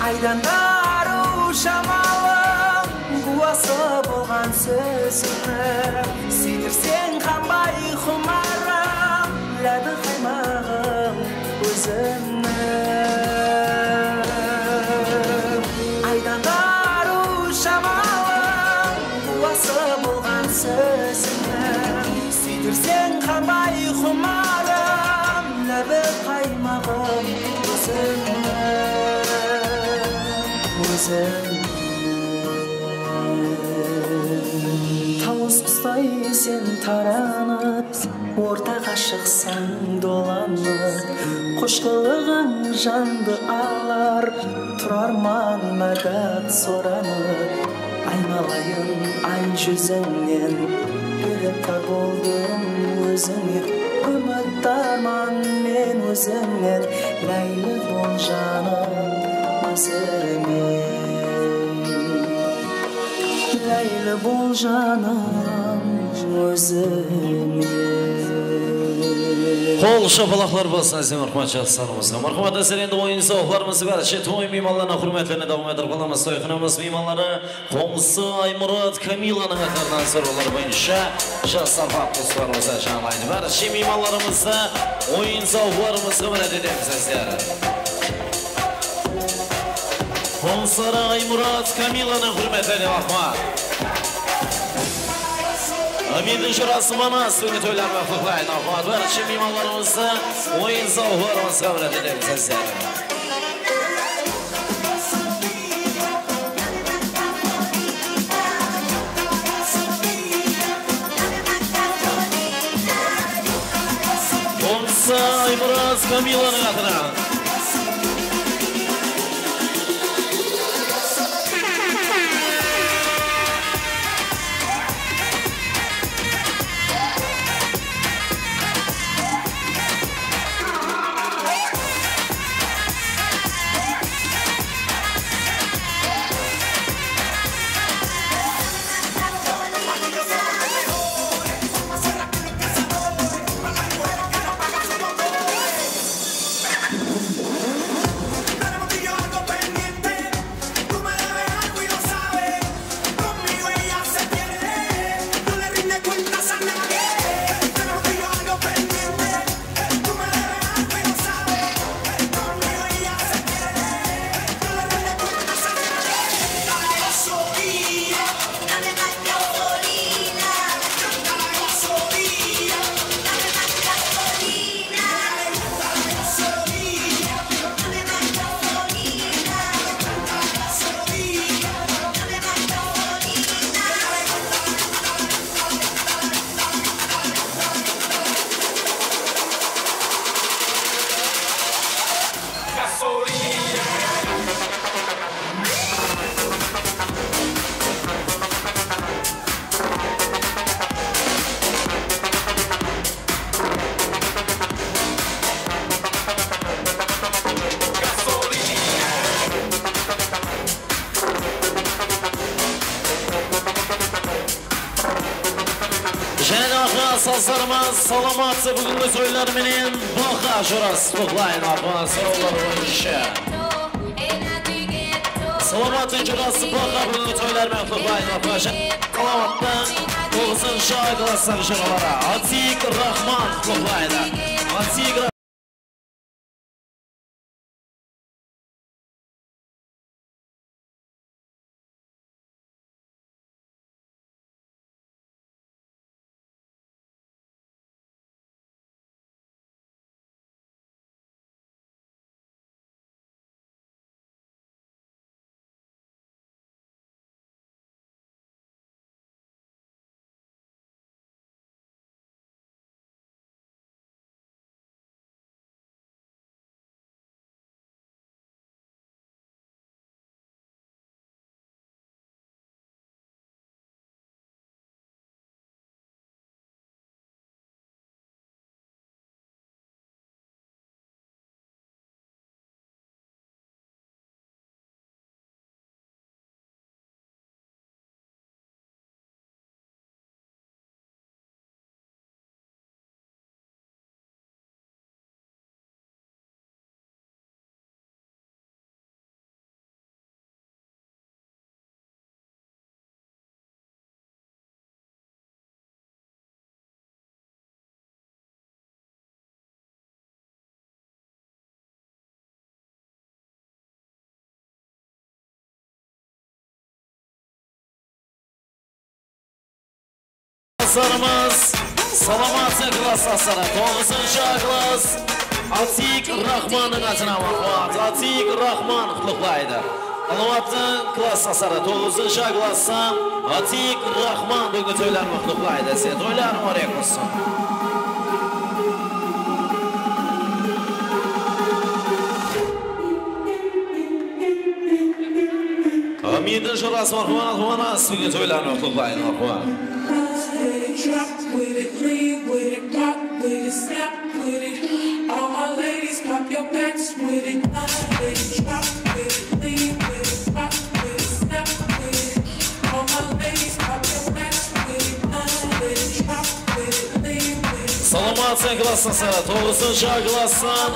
Aydan da arıw jamalıń, gúwası bolǵan sózińniń. Súydirseń qanbay qumarım, lábi qaymaǵım ózimniń. Aydan da arıw jamalıń, gúwası bolǵan sózińniń. Súydirseń qanbay qumarım, lábi Tawıs qustay sen taranıp, ortaǵa shıqsań dolanıp, qush qılıǵıń jandı alar, turarman mádat soranıp. Aynalayın ay júzińnen, gúriptar boldım ózińe, úmittarman men ózińnen, láyli bol janım ózińe. Láyli bol janım ózińe. Qol shapalaqlar bolsın, áziz marhamat, jaqsı sanımızǵa. Marhamat, házir endi oyın-sawıqlarımızdı bárshi toy miymanlarına húrmetlerine dawam ettirip qalamız. Toyxanamız miymanları qońsı Aymurat Kamilanıń atarınan sorawlar boyınsha jaslar faktı usılarımızda jańlaydı. Bárshi miymanlarımızdı oyın-sawıqlarımızǵa minnet etemiz, sizler. Qońsıları Aymurat Kamilanıń húrmetine, rahmat. Ámiydiń jurası Manas, óne toylar maqlıqlayın, rahmat. Bárshi miymanlarımızdı oyın-sawıqlarımızǵa minnet etemiz, sizler. Qońsı Aymurat Kamilanıń atınan. Jáne aǵa sazlarımız Salamat búgingi toylar menen Baqa jurası qutlıq layın, aǵa, sorawlar boyınsha. Salamat jurası Baqa búgingi toylar menen qutlıq layın, aǵa. Salamattı toǵızınshı A klasstaǵı juraları Atik Rahman qutlıq layın. Atik Ra- Sazlarımız Salamat A klastasları, toǵızınshı A klass Atik Rahmannıń atına marhamat. Atik Rahman qutlıq laydı. Alamattıń klassdasları, toǵızınshı A klasstan Atik Raxman búgingi toyların qutlıq etedi. Sen toyların múbarek bolsın. Amindiń jorası marhamat, marhamat, sizge toylarınan qutlıq etedi, marhamat. Drop with it, lean with it, pop with it, snap with it. All my ladies, pop your backs with it. Drop with it, lean with it, pop with it, snap with it. All my ladies, pop your backs with it. Drop with it, lean with it. Salamatsız, klassdasları, toǵızınshı A klasstan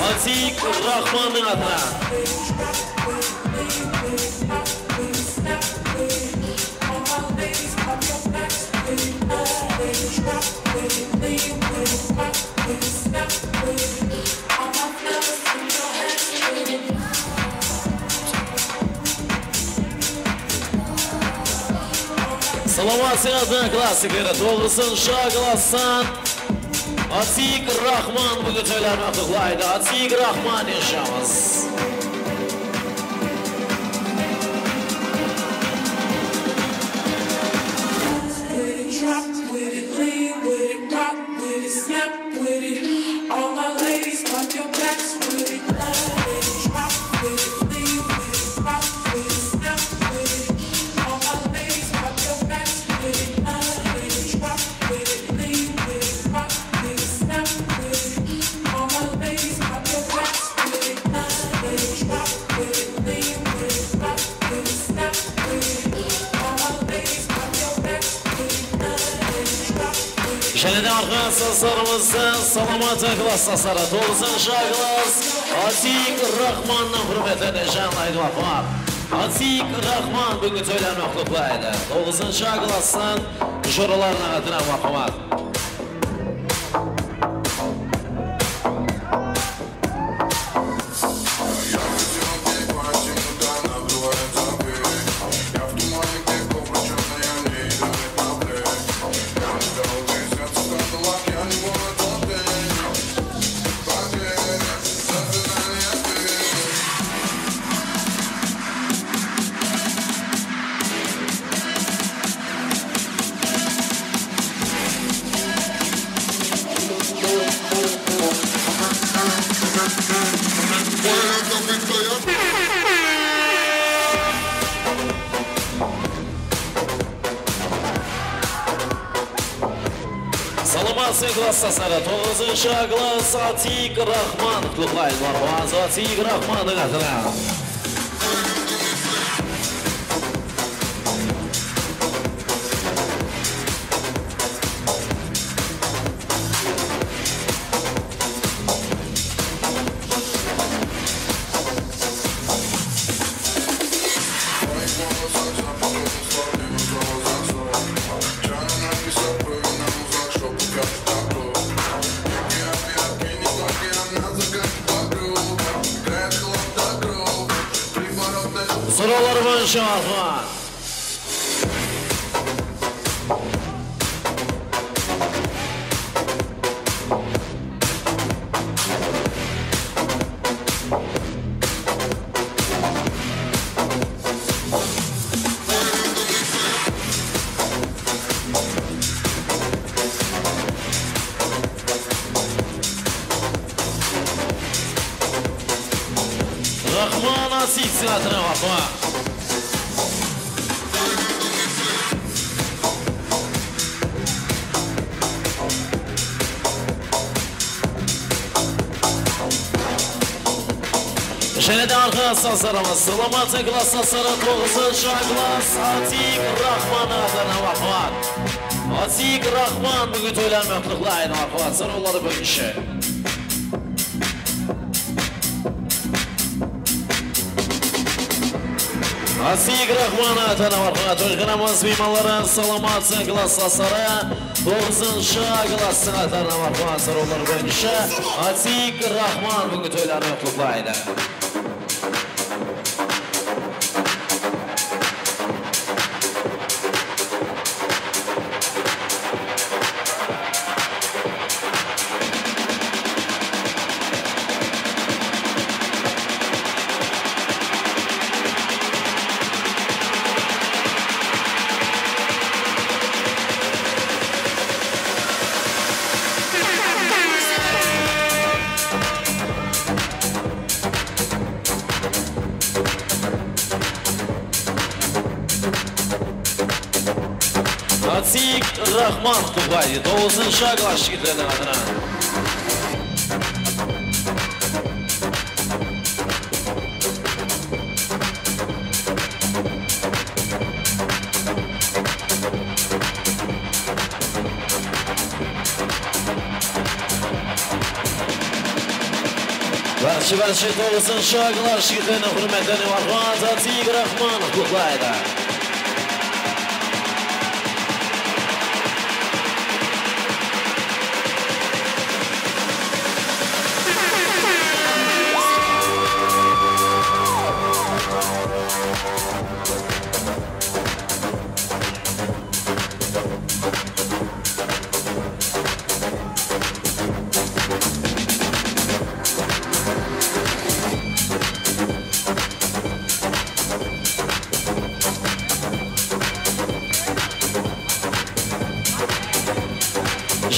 Atik Raxmandıń atına. Salamatsız, klassik, toǵızınshı A klasstan Atik Raxman búgingi toyların qutlıq etedi. Atik Raxman, neshamız. Drop with it, lean with it, pop with it, snap with it. All my ladies, pop your backs with it. Drop with it, lean with it, pop with it, snap with it. All my ladies, pop your backs with it. Drop with it, lean with it, pop with it, snap with it. All my ladies, pop your backs with it. Drop with it, lean with it, pop with it, snap with it. All my ladies, pop your backs with it. Jáne de arqa sazlarımızdı Salamat klassdasları, toǵızınshı A klass, Atik Raxmandıń húrmetine janlaydı, marhamat. Atik Raxman búgingi toyların qutlıq etedi. Toǵızınshı A klasstan joralarına atına, marhamat. Salamatsız, klassdasları, toǵızınshı A klass, Atik Raxman, qutlıq etedi, marhamat, Atik Raxmandıń atına. Sorawlar boyınsha, marhamat. Raxman Atik teatrına, marhamat. Jáne de arqa sazlarımız, Salamat klassdasları, toǵızınshı klass, Atik Raxman atına, marhamat. Atik Raxman búgingi toyların qutlıq etedi, marhamat. Sorawlar boyınsha. Atik Raxman atına, marhamat, toyxanamız miymanları, Salamat klassdasları, toǵızınshı klasstıń atına, marhamat, sorawlar boyınsha Atik Raxman búgingi toyların qutlıq etedi. Seyik Raxman Qutlay, doǵızınshı A klass jigitleriniń atınan. Bárshi-bárshi doǵızınshı A klass jigitleriniń húrmetlerine marhamat, Atik Raxman qutlaydı.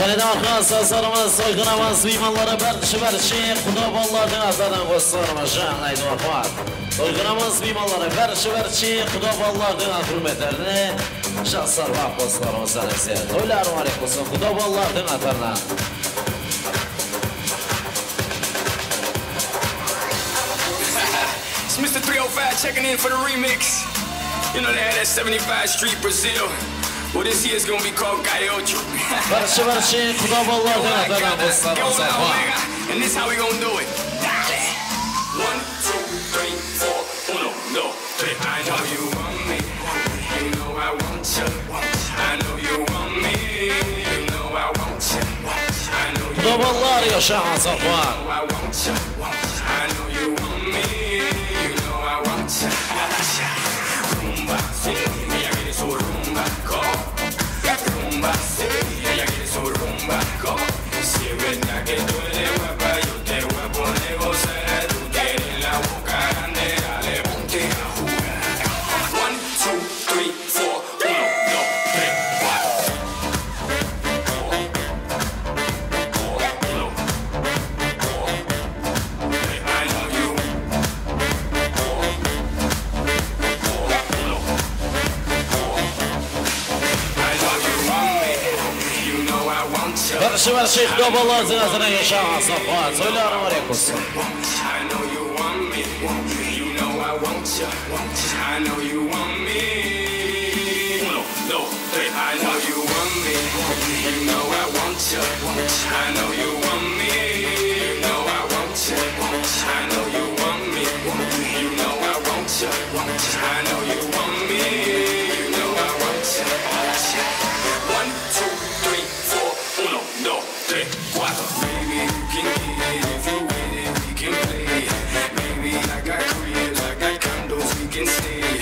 Jáne de marhamat, sazlarımız, toyxanamız miymanları, bárshi-bárshi quda balalardıń atlarınan qosıqlarımız janına aytıp marhamat. Toyxanamız miymanları, bárshi-bárshi quda balalardıń at-húrmetlerine jaslar baǵ qosıqlarımızdan ese. Toylarıń márek bolsın, quda balalardıń atlarınan. It's Mister three oh five checking in for the remix. You know they had that seventy-five Street Brazil. Well, this year's gonna be called Gaiocho. Bárshi-bárshi quda balalardıń atlarınan qosıqlarımız bar. And this how we gonna do it. Dale. One, two, three, four, uno, dos, tres. I know you want me, you know I want you. I know you want me, you know I want you. I know you Quda balalar, yashań, sawqat. I want you, I know you want me, you know I want you. Rumba, sí, ella quiere su rumba, go. Rumba, sí, ella quiere su rumba, go. Si es verdad que tú eres guapa, yo te voy a poner gozar. Tú tienes la boca grande, dale, ponte a jugar. One, two, three, four, uno, dos, tres, cuatro. Bárshi-bárshi quda balalardıń atına yashań, sawqat, toylarıń márek bolsın. I know you want me, you know I want you. I know you want me. Uno, dos, tres. I know you want me. You know I want you. I know you want me. You know I want you. I know you want me. You know I want you. I know you want me. You know I want you. One, two, three, four. Uno, dos, tres, cuatro. Baby, you can get it if you with it, we can play. Baby, I got cribs, I got condos, we can stay.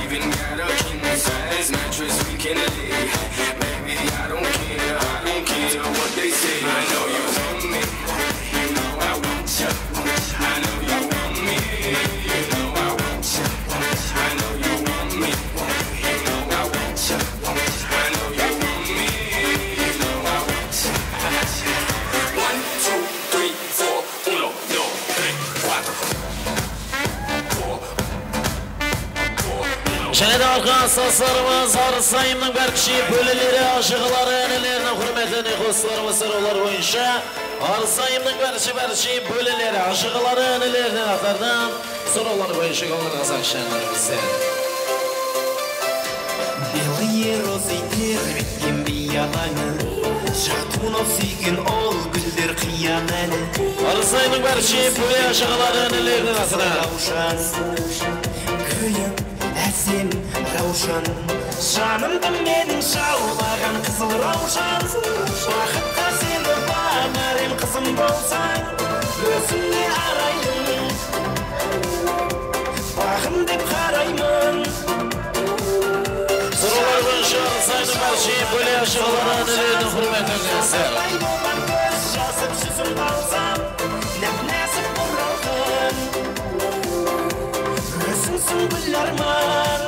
Even got a king size mattress we can lay. Baby, I don't care, I don't care what they say. I know you want me, you know I want you. I know you want me, you know I want you. I know you want me, you know I want you. I know you want me, you know I want you. One, two, three, four, uno, dos, tres, cuatro. Jáne de arqa sazlarımız, Arısayımnıń bárshi bóleleri, ajıǵaları, inileriniń húrmetine qosıqlarımız sorawlar boyınsha. Arısayımnıń bárshi-bárshi bóleleri, ajıǵaları, inileriniń atlarınan sorawlar boyınsha gúllar qazaq sháńlarımızda. Белые розы тербеткен биялаңы, Jaxtıqunov súygen ol gúller qıyalanı. Arısayımnıń bárshi bóle ajıǵaları, inileriniń atına. Rawshan, gúlim, ásem Rawshan. Janımdı meniń jawlaǵan qızıl Rawshan. Baxıtqa seni banar em, qızım bolsań, ózime arayın. Baǵım dep qarayman. Sorawlar boyınsha Arısayımnıń bárshi bóle ajıǵaları, inileriniń húrmetine. Arıday bolǵan kóz jasım, júzimdi alsam, náp-násip buralǵan. Ózińsiń gúl árman.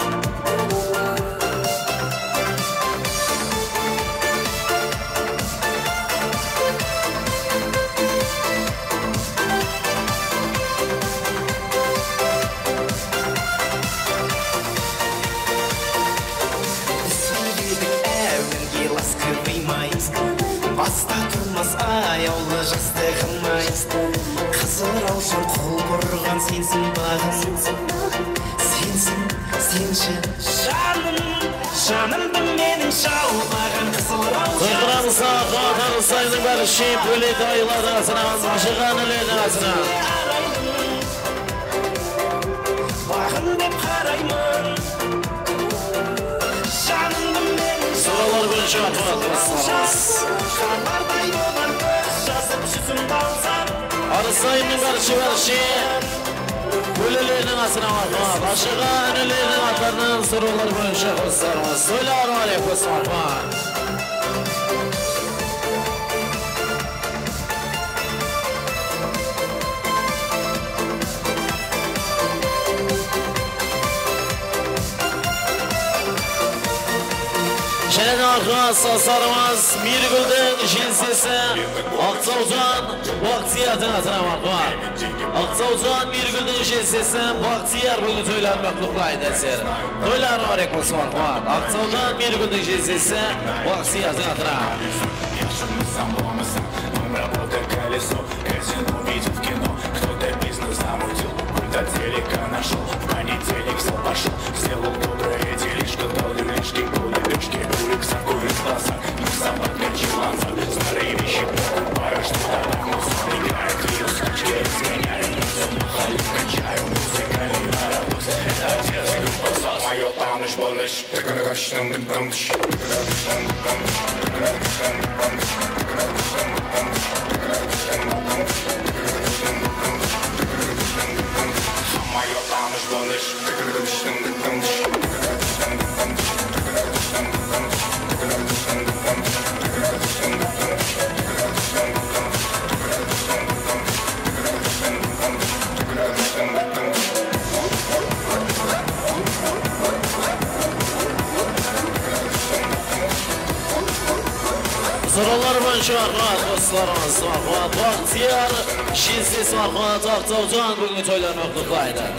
Biz sóyledik áwel Janım, janımdı meniń jawlaǵan qızıl rawshan. Toyqıramız, aqıwat, arıssaydıń bári shep, bólek ayılardıń atınan, ashıǵan inilerdiń atınan. Baǵım dep qarayman. Janımdı meniń. Sorawlar boyınsha aqıwat, qosılarımız. Xabarday bolan kóz jazıp júzim balzam. Arıssaydıń bári shep, bári shep. Bólelerdiń atınan aqıwat, ashıǵan inilerdiń atlarınan sorawlar boyınsha qosılarımız. Toylar mubarek bolsın, aqıwat. Jáne de aqıwat, sazlarımız Miyrigúldiń jelsesi Aqtawdan Baxtiyardıń atınan aqıwat. Aqtawdan Miyrigúldiń jelsesi Baxtiyar búgin toyların qutlıq etedi sizler. Toylar mubarek bolsın, aqıwat. Aqtawdan Miyrigúldiń jelsesi Baxtiyardıń atınan. Яшамасам, болмасам, мамырап отыр колесо. Казино видел в кино, кто-то бизнес замутил, культа телека нашёл. В понедельник в зал пошёл, сделал доброе делишко, дал люлечки, пули пешки, улик сакует глаза. Мусор подключил анзар, старые вещи покупаю, что-то там мусор играет, вирус скачки разгоняю, всё в махале качаю, музыкальный паровоз, это отец, группа ЗОС. Моё таныш-билиш. Sorawlar boyınsha aqıwat, qosılarımız aqıwat, Baxtiyar jelsesi aqıwat, Aqtawdan búgingi toyların qutlıq etedi.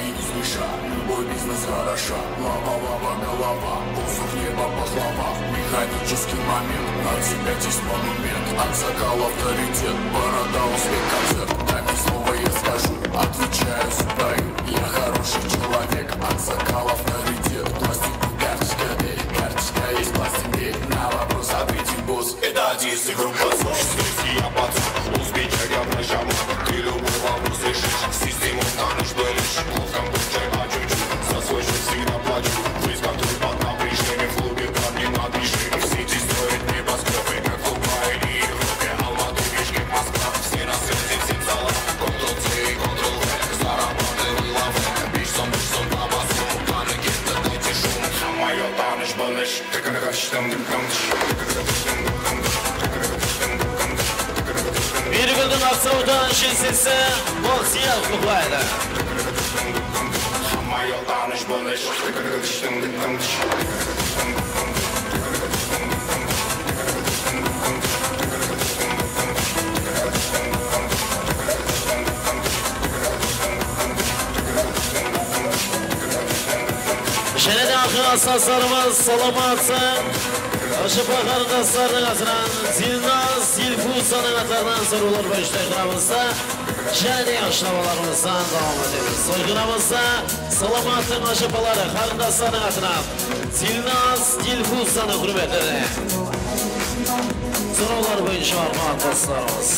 Любой бизнес хороша, лава, лава, голова, кусок неба, пахлава, механический момент, на тебя здесь монумент, Аксакал авторитет, борода, узбек концерт, дай мне слово, я скажу, отвечаю за твою, я хороший человек, Аксакал авторитет, пластик карточка, карточка есть, пластик, на вопрос ответит босс. Это артисты группа ЗОС. Здесь я пацан, узбечок, я прощам. Ты любой вопрос решишь. Систему станешь пылишь. Плохо будь чай, а чуть-чуть. За свой счёт всегда плачу. Фейс-контроль под напряжением. В клубе парни на движении. В сети строят небоскрёбы, как в Дубае и Европе. Алматы, Бишкек, Москва. Все на связи, всем салам. Ctrl-C, Ctrl-V. Зарабатывай лавэ. Бишь сом, бишь сом, бабасом. Qanı ketti, dayte шум. Moyo tanısh-bilish. Miyrigúldiń Aqtawdan jelsesi Baxtiyar qutlıq etedi. Jáne de aqıwat, sazlarımız, salamatsıń. Ájapa qarındaslardıń atınan Dilnaz, Dilfuzanıń atlarınan sorawlar boyınsha toyqıramızda. Jáne de yaqshılawalarımızdan dawam etemiz. Toyqıramızda salamattıń ájapaları, qarındaslardıń atınan Dilnaz, Dilfuzanıń húrmetine sorawlar boyınsha aqıwat, qosılarımız.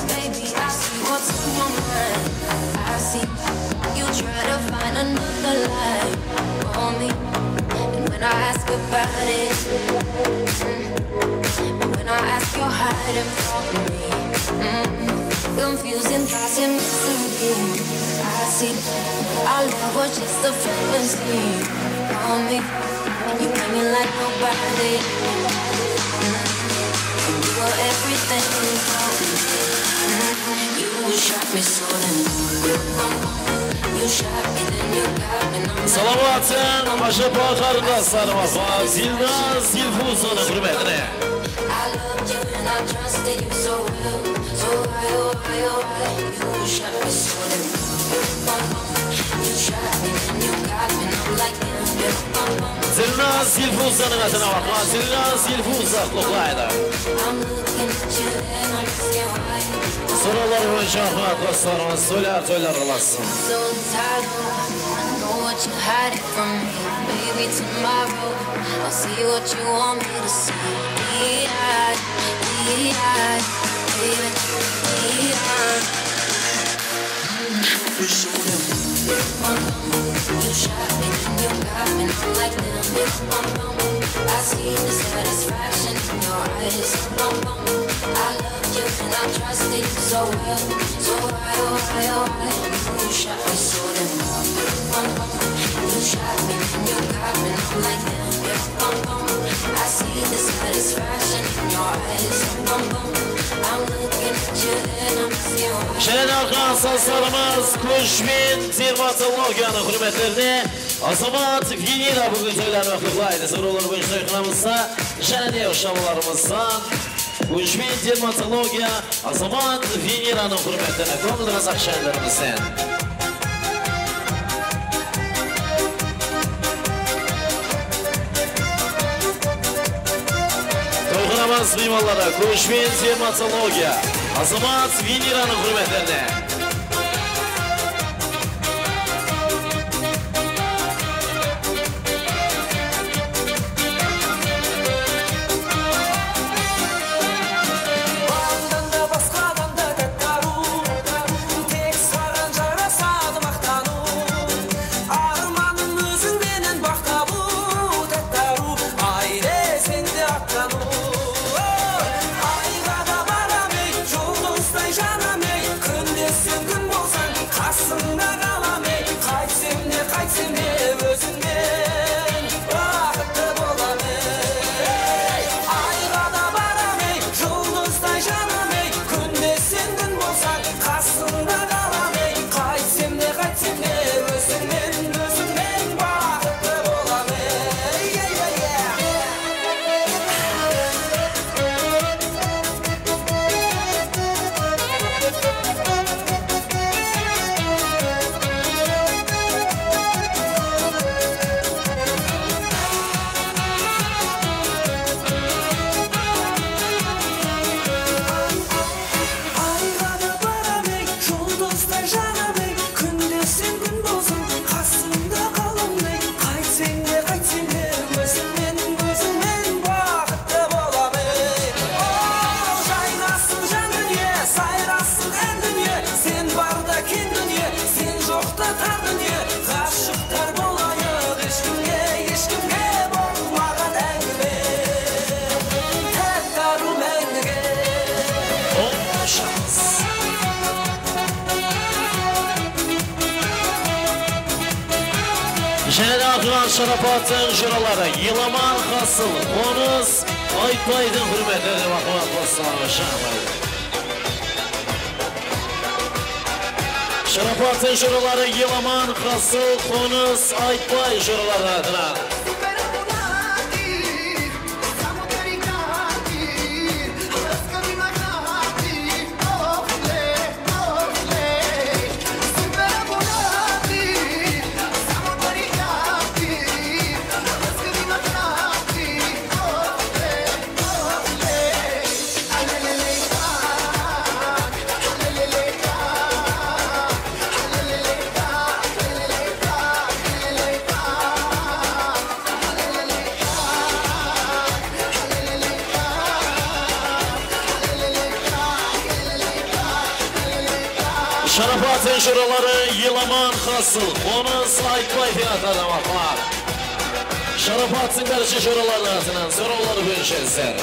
Baby, I see what's on your mind. I see you try to find another lie for me. And when I ask about it, mm, and when I ask, you're hiding from me. Mm, confusing thoughts and mystery. I see our love was just a fantasy for me. You play me like nobody. Mm, and you were everything for me. Mm, you shot me so damn good. You shot me, then you got me. Now I'm salamatsıń, ájapa qarındaslarıma, Dilnaz, Dilfuzanıń húrmetine. I loved you and I trusted you so well. So why, oh, why, oh, why you shot me so damn good? You shot me, then you got me. Now I'm like, Dilnaz, Dilfuzanıń atına aqıwat, Dilnaz, Dilfuza qutlıq etedi. Sorawlar boyınsha aqıwat, qosılarımız toylar, toylar qılsın. What you hiding from me? Maybe tomorrow I'll see what you want me to see. D I, D I, baby, D I. You shot me, then you got me. I'm like, damn, yeah, bum, bum. I see the satisfaction in your eyes. Bum, bum. I love you and I trusted you so well. So why, oh why, oh why? You shot me so damn well. Bum, bum. You shot me, then you got me. I'm like, damn, yeah, bum, bum. I see the satisfaction in your eyes. Bum, bum. I'm looking at you and I'm asking why. Jáne de arqan sazlarımız Kúshbent dermatologiyanıń húrmetlerine Azamat Venera búgin toylarına qutlaydı. Sorawlar boyınsha toyxanamızda jáne de ushamalarımızdan Kúshbent dermatologiya Azamat Veneranıń húrmetine kómildi qazaq jándlerimizden. Toyxanamız miymanları Kúshbent dermatologiya Azamat Veneranıń húrmetine. Baldan da, basqadan da tátti arıw, tek saǵan jarasadı maqtanıw. Armanım óziń menen bax tabıw, tátti arıw, áyde sen de atlanıw. Ayǵa da baram ey, juldızday janam ey, kúnde sen kún bolsań, qasıńda qalam ey, qaytsem de, qaytsem de ózińnen baxıttı bolam ey. Ayǵa da baram ey, juldızday janam ey, kúnde sen kún bolsań, qasıńda qalam ey, qaytsem de, qaytsem de ózińnen, ózińnen baxıttı bolam ey. Ayǵa da baram ey, juldızday janam ey, kúnde sen kún bolsań, qasıńda qalam ey, qaytseń de, qaytseń de, ózińnen, ózińnen baxıttı bolam ey. O, jaynasın ján dúnye, sayrasın ár dúnye, sen barda keń dúnye, sen joqta tar dúnye, ǵashıqtar bolayıq eshkimge, eshkimge bolmaǵan áńgime. Tátti arıw máńgige. Jáne de Aqılan Sharapattıń joraları Elaman Qasıl, Qonıs Aytbaydıń húrmetine dep aqılan qosıqlarımız jańlaydı. Sharapattıń joraları Elaman Qasıl, Qonıs Aytbay joralarınıń atınan. Sharapattıń joraları Elaman Qasıl, Qonıs Aytbay, Fiyat Adamaqlar. Sharapattıń bárshi joralarınıń atınan sorawları boyınsha sizler.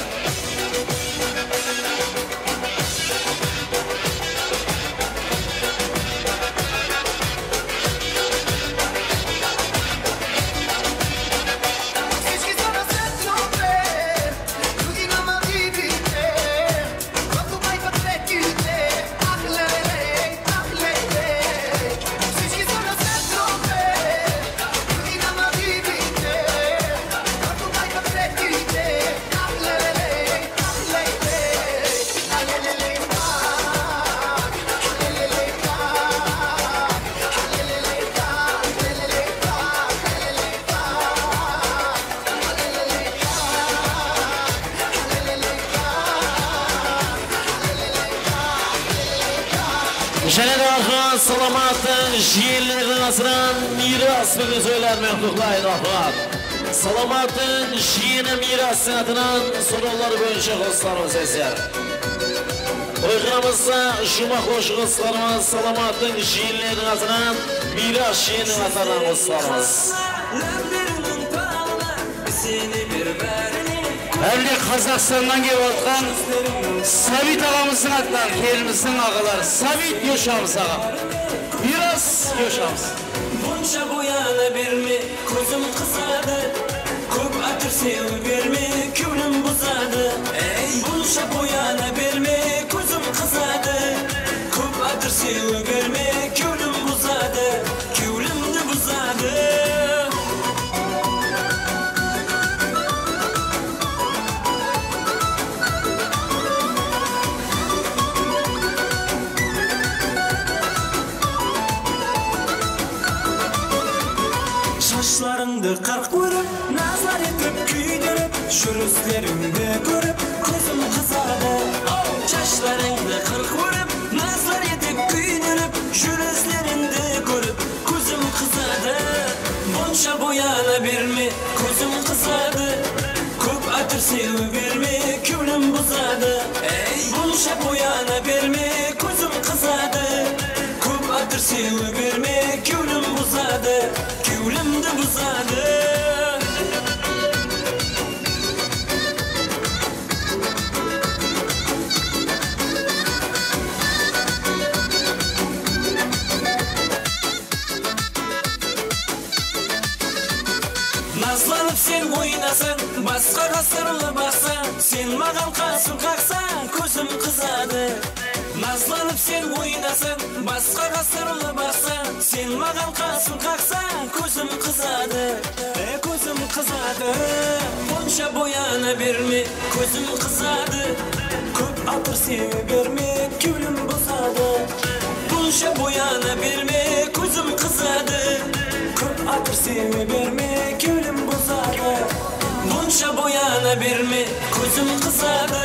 Jáne de marhamat, Salamattıń jiyenileriniń atınan Miyras búgin toylar menen qutlıqlaydı, marhamat. Salamattıń jiyeni Miyrastıń atınan sorawlar boyınsha qosıqlarımız eser. Toy qıramızda juwmaq xosh qosıqlarımız Salamattıń jiyenileriniń atınan Miyras jiyeniń atınan qosıqlarımız. Hám de Qazaqstannan kelip atqan Sabit aǵamızdıń atınan kelinimizdiń aǵaları Sabit Yoshamiz aǵa. Miyras Yoshamiz. Bunsha boyana berme, kózim qızadı. Kóp átır sewi berme, kewlim buzadı. Ey, bunsha boyana berme, kózim qızadı. Kóp átır sewi berme, kewlim buzadı. Kewlimdi buzadı. Shashlarıńdı qırq órip, nazlar etip kúydirip, júrislerińdi kórip, kózim qızadı. Shashlarıńdı qırq órip, nazlar etip kúydirip, júrislerińdi kórip, kózim qızadı. Bunsha boyana berme, kózim qızadı. Kóp átır sewi berme, kewlim buzadı. Ey, bunsha boyana berme, kózim qızadı. Kóp átır sewi berme, kewlim buzadı. Kewlimdi buzadı. Nazlanıp sen oynasań, basqaǵa sırlı baqsań, sen maǵan qasın qaqsań, kózim qızadı. Nazlanıp sen oynasań, basqaǵa sırlı baqsań, sen maǵan qasın qaqsań, kózim qızadı. E, kózim qızadı. Bunsha boyana berme, kózim qızadı. Kóp atır sewi berme, kewlim buzadı. Bunsha boyana berme, kózim qızadı. Kóp atır sewi berme, kewlim buzadı. Bunsha boyana berme, kózim qızadı.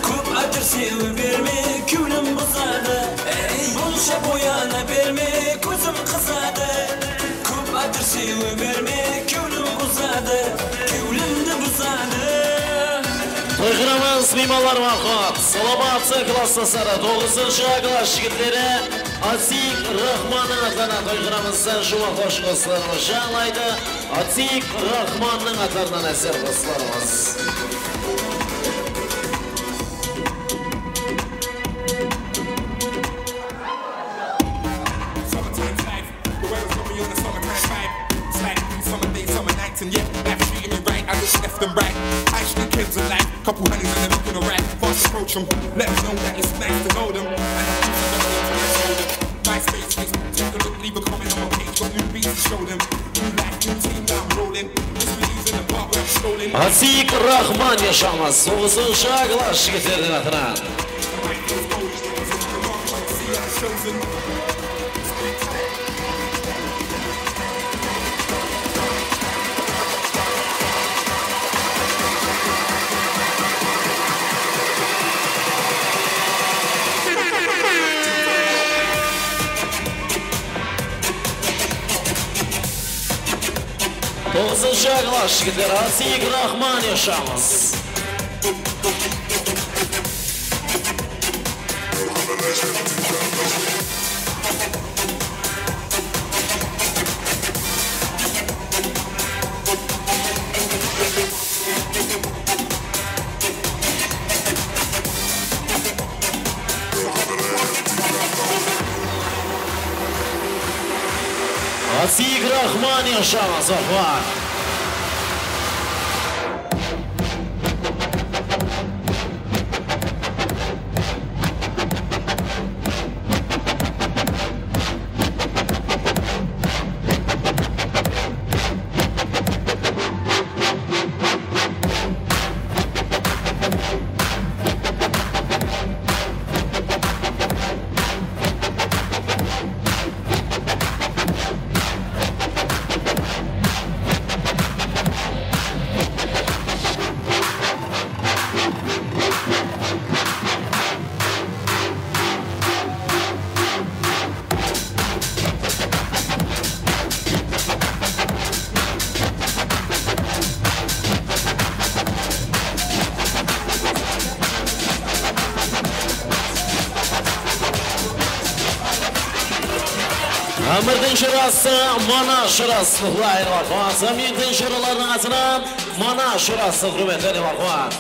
Kóp atır sewi berme, kewlim buzadı. Ey, bunsha boyana berme, kózim qızadı. Kóp atır sewi berme, kewlim buzadı, kewlimdi buzadı. Toy qıramız miymanlar waqıt. Salamat klastasları, toǵızınshı A klass jigitleri Atik Rahmannıń atlarınan toy qıramızda juwmaq xosh qosıqlarımız jańlaydı. Atik Rahmannıń atlarınan eser qosıqlarımız. Summertime life, the weather's got me on a summertime vibe. It's like summer days, summer nights, and yeah, life's treating me right. I look left and right, ice cream kids alive. Couple honeys and they're looking alright. Fast approach 'em, let 'em know that it's nice to know them. And I'm choosing the ones that I show them. My space is, take a look, leave a comment on my page. Got new beats to show them. New life, new team, now I'm rolling. This we ease in the park where I'm strolling. Atik Rahman yashańız, toǵızınshı A klass jigitleriniń atınan. Toǵızınshı A klass jigitleri, Atik Rahman yashańız. Atik Rahman yashańız, oqılar. Amirdiń jurası, mana jurası, qutlıq, marhamat. Amirdiń juralarınıń atınan mana jurası, húrmetli, marhamat.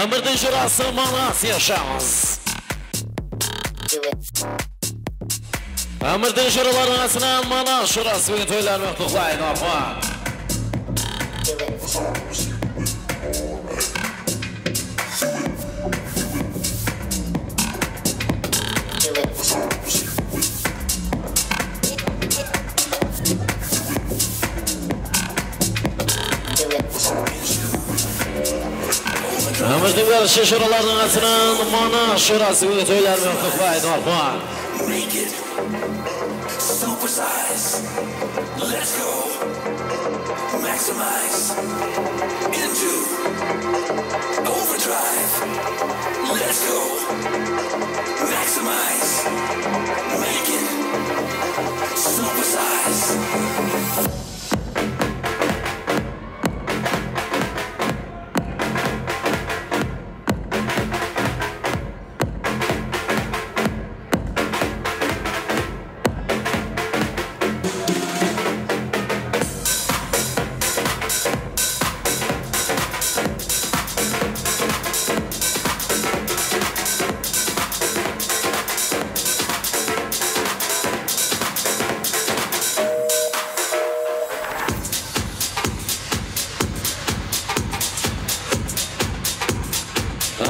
Amirdiń jurası, mana, siyashamiz. Amirdiń juralarınıń atınan mana jurası penen toylarıńa qutlıqlayın, marhamat. Amirdiń bárshi juralarınıń atınan mana jurası penen toylarıńa qutlıqlayın, marhamat. Make it. Supersize. Let's go. Maximize. Into overdrive. Let's go. Maximize. Make it. Supersize.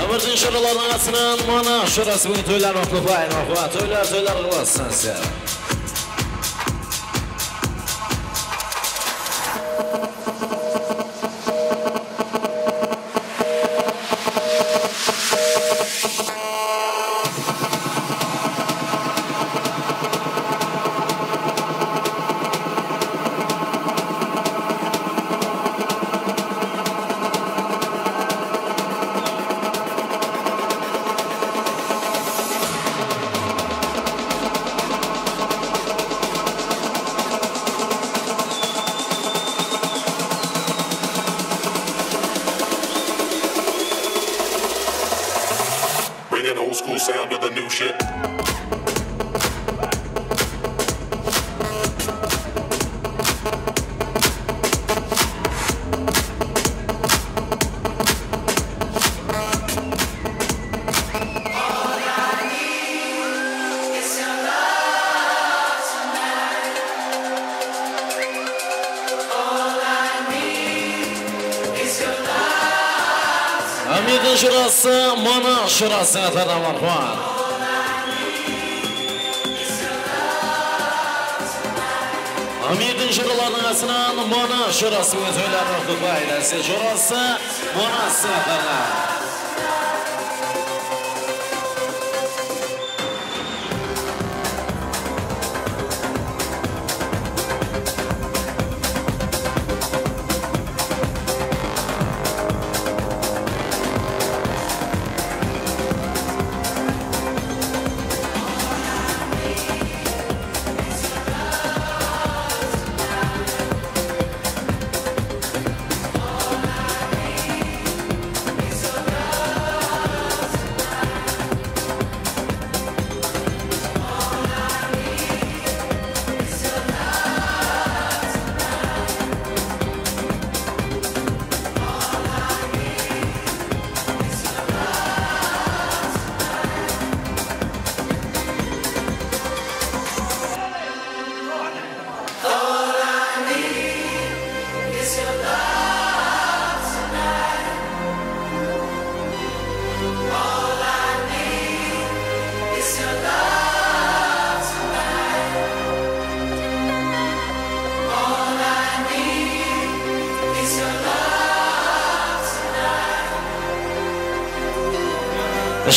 Amirdiń juralarınıń atınan mana jurası penen toylarıńa qutlıqlayın, marhamat. Toylar, toylar qutlı bolsın sizler. Bringing old school sound to the new shit. Amirdiń jurası, mana jurası, atarına marhamat. Amirdiń juralarınıń atınan mana jurası penen toylarıńa qutlıqlayın. Áse jurası, mana sizdiń atarına.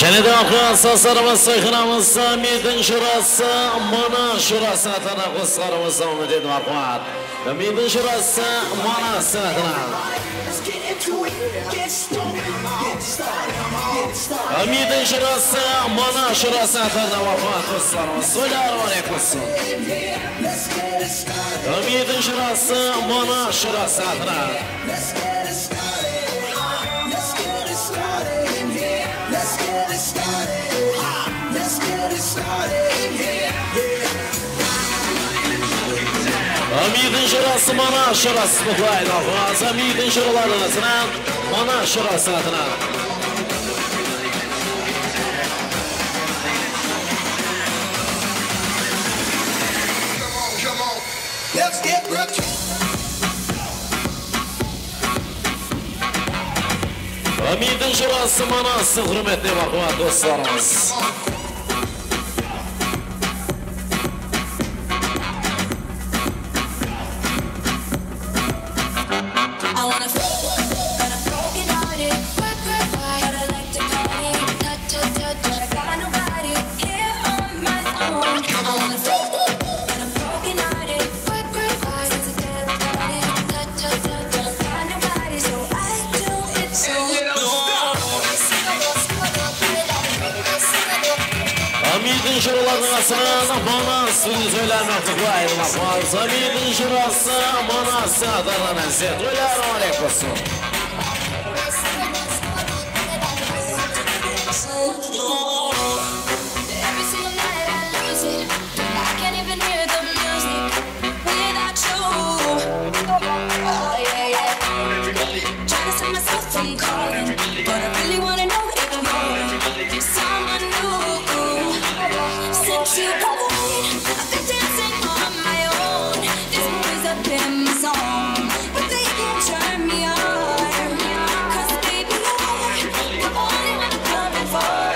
Jáne de arqa sazlarımız sayqınamızda Ámiydiń jırası, Mana jırası atına qosıqlarımızdı úmit etip arqamat. Ámiydiń jırası, Mana atına. Ámiydiń jırası, Mana jırası atına arqamat qosıqlarımız. Toylar múbarek bolsın. Ámiydiń jırası, Mana jırası atına. Ámiydiń jırası, Mana jırası, qutlaydı. Ámiydiń jıralardıń atınan, Mana jırası atınan. Let's get rich. Ámiydiń jırası Mana, siziń húrmetine, marhamat, doslarımız. I wanna fuck, but I'm broken hearted. Work, work, work, but I like to party. Touch, touch, touch, but I got nobody here on my own. I wanna fuck, but I'm broken hearted. Work, work, work, since the day we started. Touch, touch, touch, but I got nobody, so I do it so. Ámiydiń jıralardıń atınan Mana siziń toylarıńızdı qutlaydı, marhamat. Ámiydiń jırası Mana siziń atınınan, toylar múbarek bolsın. Every single night I lose it. I can't even hear the music without you. Oh, yeah, yeah. Trying to stop myself from calling, but I really wanna know if you're someone new. Since you gone, I've been dancing on my own. These boys up in my zone, but they can't turn me on. 'Cause baby, you're the only one I'm coming for.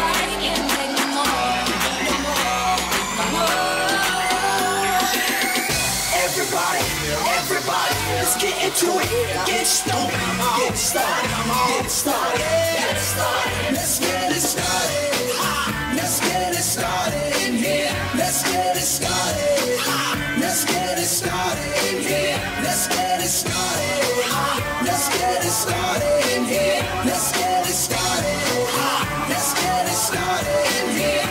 I can't take no more, no more, no more. Everybody, everybody, let's get into it. Get stoned, get started, get started, get started. Let's get it started. Let's get it started in here. Let's get it started. Let's get it started in here. Let's get it started. Let's get it started in here. Let's get it started. Let's get it started in here.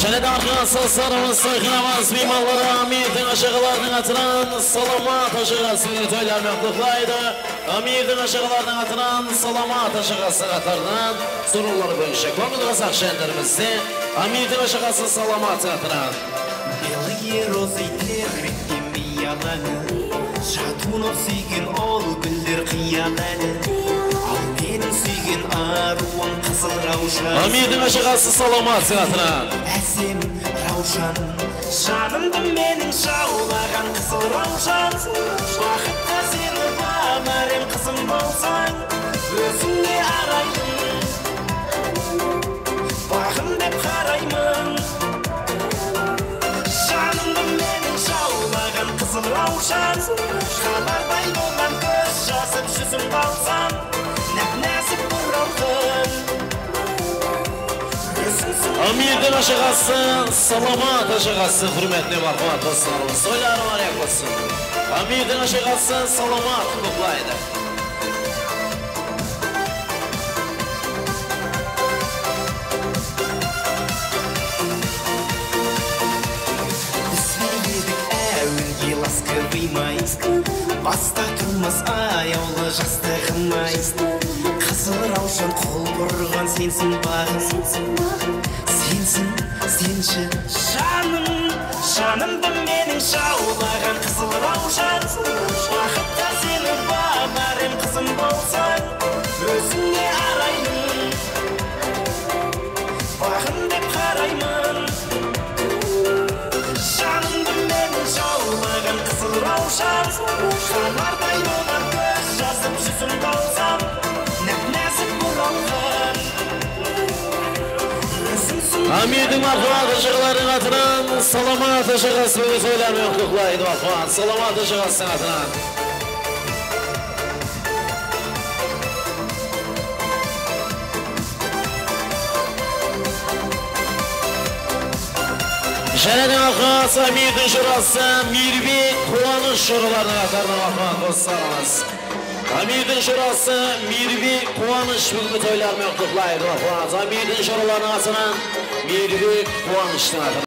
Jáne de arqa sazlarımız, toyxanamız miymanları Ámirdiń ájaǵalardıń atınan Salamat ájaǵasın toylar menen qutlıqlaydı. Ámirdiń ájaǵalardıń atınan Salamat ájaǵası qatarınan sorınlar boyınsha kóńil qazaq jánlerimizde Ámirdiń ájaǵası Salamat atınan. Белые розы тербеткен мияланы, жатуын сүйген ол гүлдер қиялады. Ал менің сүйген аруым Qızıl Rawshan. Ámirdiń ájaǵası Salamat atınan. Básen, Rawshan. Janımdı meniń jawlaǵan qızıl rawshan, baxıtqa seni banar em qızım bolsań, ózińe arayın, baǵım dep qarayman. Janımdı meniń jawlaǵan qızıl rawshan, xabarday bolǵan kóz jazıp júzimdi alsam, náp-násip buralǵan. Ámirdiń ashıǵası, Salamat ashıǵası húrmetine marhamat, doslarımız. Toyları múbarek bolsın. Ámirdiń ashıǵası, Salamat qutlıq aydı. Bizler edik áwelge ласковый май, basta turmas ayawlı jastıǵım-ay. Qızıl rawshan qol burǵan sensiń baǵım, sensiń, senshi. Janım, janımdı meniń jawlaǵan qızıl rawshan, baxıtqa seni banar em qızım bolsań, ózińe arayın, baǵım dep qarayman. Janımdı meniń jawlaǵan qızıl rawshan, xabarday bolǵan kóz jazıp júzimdi alsam, náp-násip buralǵan. Ámirdiń marhamat ashıǵalarınıń atınan Salamat ashıǵası búgin toyları menen qutlıqlaydı, marhamat. Salamat ashıǵasınıń atınan. Jáne de marhamat, Ámirdiń jorası Miyirbek, Quwanısh joralarınıń atarına marhamat, doslarımız. Ámirdiń jorası Miyirbek, Quwanısh búgingi toyları menen qutlıqlaydı, marhamat. Ámirdiń joralarınıń atınan Miyirbek, Quwanıshtıń atınan.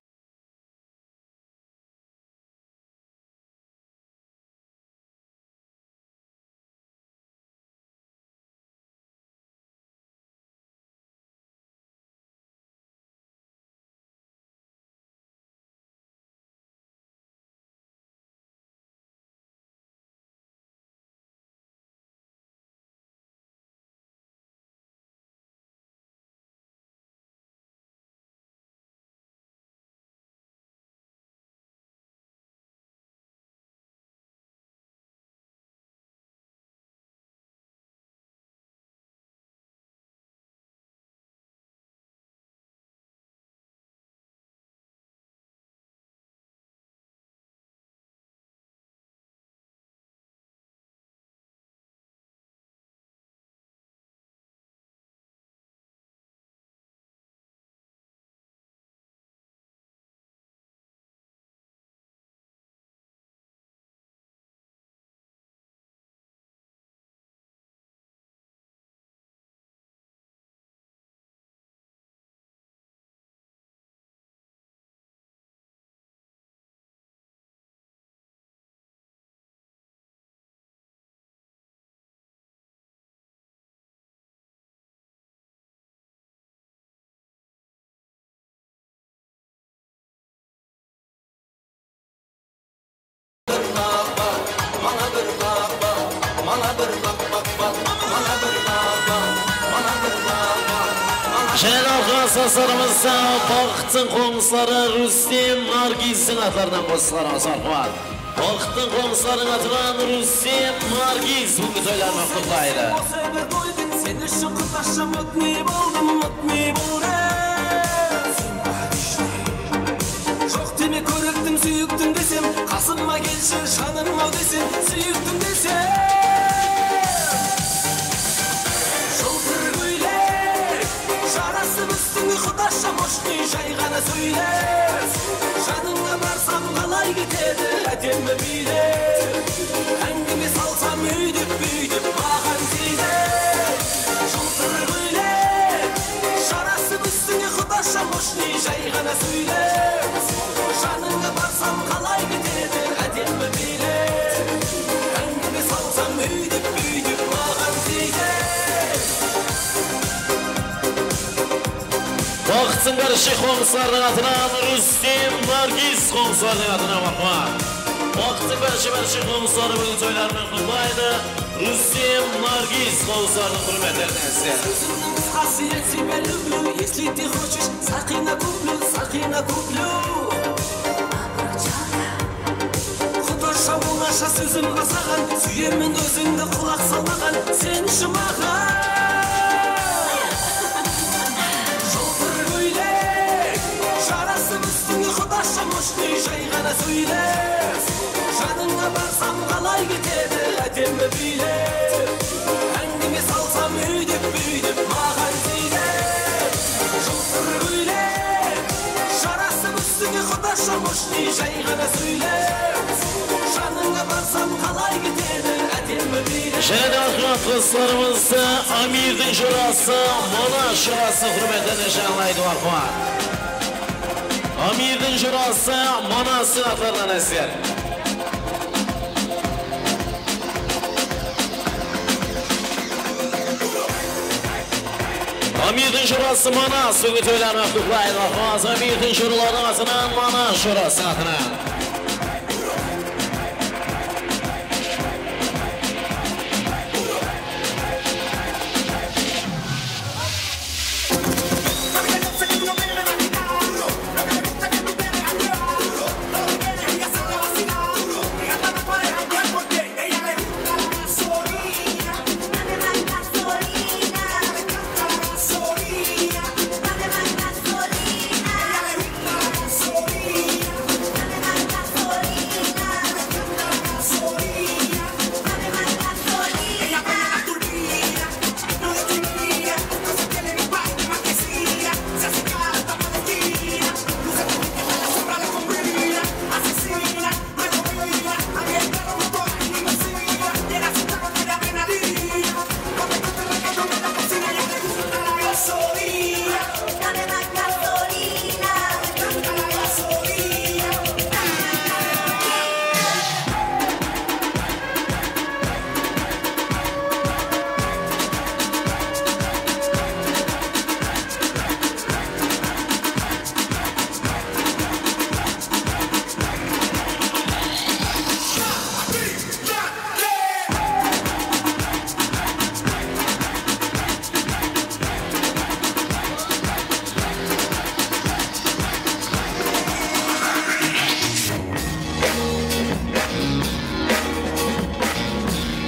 Jáne de alqıs doslarımız, Baxıttıń qońsıları Rústem, Nargizdiń atlarınan qosıqlarımız bar. Baxıttıń qońsılarınıń atınan Rústem, Nargiz búgingi toyların qutlıqlaydı. Sen ushın qutasham, mutni boldım, mutni boldım. Joq deme, kórektim, súyiktim desem, qasıma kelshi, janım-aw desem, súyiktim desem. Jıltır kóylek jarasıp ústińe, qutasham, moshnıy, jay ǵana sóyle. Janıńa barsam, qalay ketedi ádemmi biylek? Áńgime salsam, úydep-búydep maǵan tiydi. Jıltır kóylek jarasıp ústińe, qutasham, moshnıy, jay ǵana sóyle. Janıńa barsam, qalay ketedi ádemmi biylek? Áńgime salsam, úydep-búydep maǵan tiydi. Baxıttıń bárshe qońsılarınıń atınan Rústem, Nargiz qońsılarınıń atınan marhamat. Baxıttıń bárshe, bárshe qońsıları búgin toyları menen qutlaydı. Rústem, Nargiz qońsılarınıń húrmetlerine sizler. Sózimniń qısqası, я тебя люблю, если ты хочешь, Saqina, куплю, Saqina, куплю. Sózim basaǵan, súyemen ózińdi qulaq salmaǵan, sen shımaǵan. Jıltır kóylek, jarasıp ústińe qudashı mushtı jay ǵana sóyle. Janıńa barsam qalay ketedi ádemmi biylep. Áńgime salsam úydep-búydep maǵan tiylep. Jıltır kóylek, jarasıp ústińe qudashı mushtı jay ǵana sóyle. Janıńa barsam qalay ketedi ádemmi biylep. Jáne de waqıt qosıqlarımızdı Amirdiń jorası, Manas jorası húrmetine janlaydı waqıt. Amirdiń jorası, Manas atlarınan ásler. Amirdiń jorası Manas, búgingi toylarına qutlaydı. Waqıt Amirdiń joralardıń atınan, Manas jorası atınan.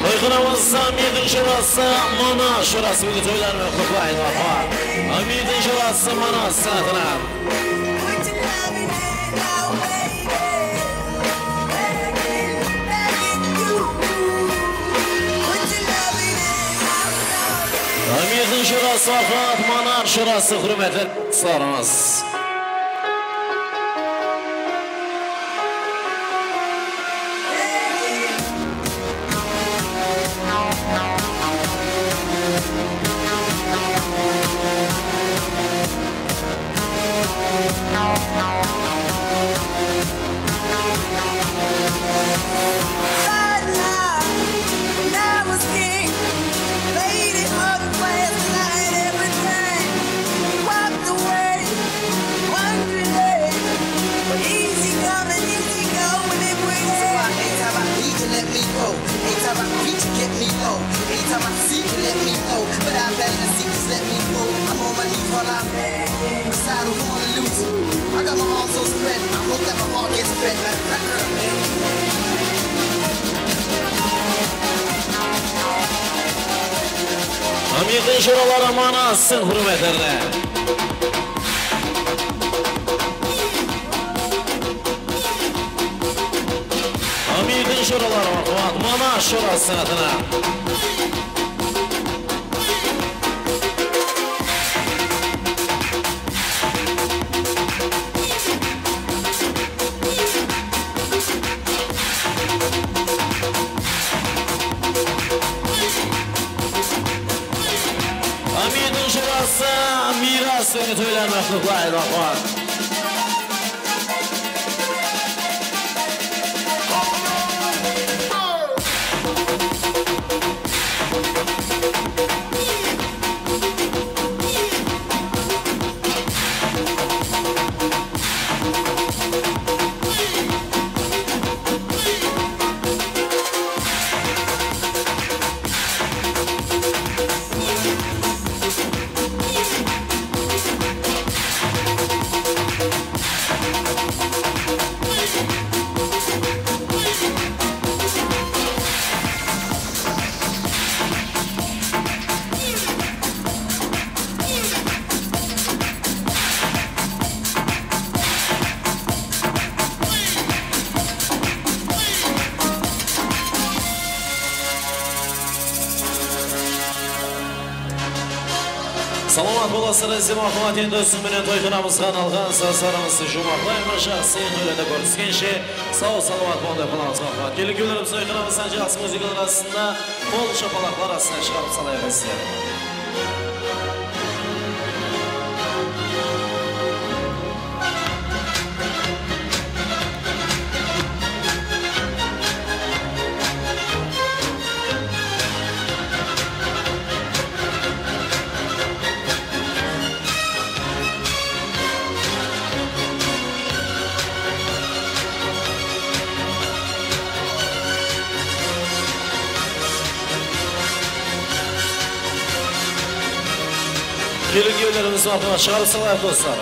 Toyxanamızda Amirdiń jorası, Manas jorası, búgingi toylarınan qutlaydı. Amirdiń jorası, Manas atınan. Amirdiń jorası waqıt, Manas jorası húrmetli qosıqlarımız. Anytime I need to let me go. Anytime I reach, you get me low. Anytime I seek, you let me know. But I better seek, just let me go. I'm on my knees while I beg. 'Cause I don't wanna lose you. I got my arms so spread. I hope that my heart gets fed. Amirdiń joraları Manastıń húrmetine. Amirdiń joraları Quwat Manas jorası atınan. Amirdiń jorası Miyras penen toylanbaqlıqlaydı, Quwat. Salamat bolasızlar, ázizim, marhamat, endi usınıń menen toyxanamızǵa arnalǵan sazlarımızdı juwmaqlaymız. Jaqsı toylarda kóriskenshe, saw-salamat bolıń dep qalaymız, marhamat. Kelin-kúyevlerimiz toyxanamızdan jaqsı muzıkalar astında, qol shapalaqlar astında shıǵarıp salayıq sizlerdi. Kelin-kúyevlerimiz marhamat shıǵarıp salayıq, dostlar.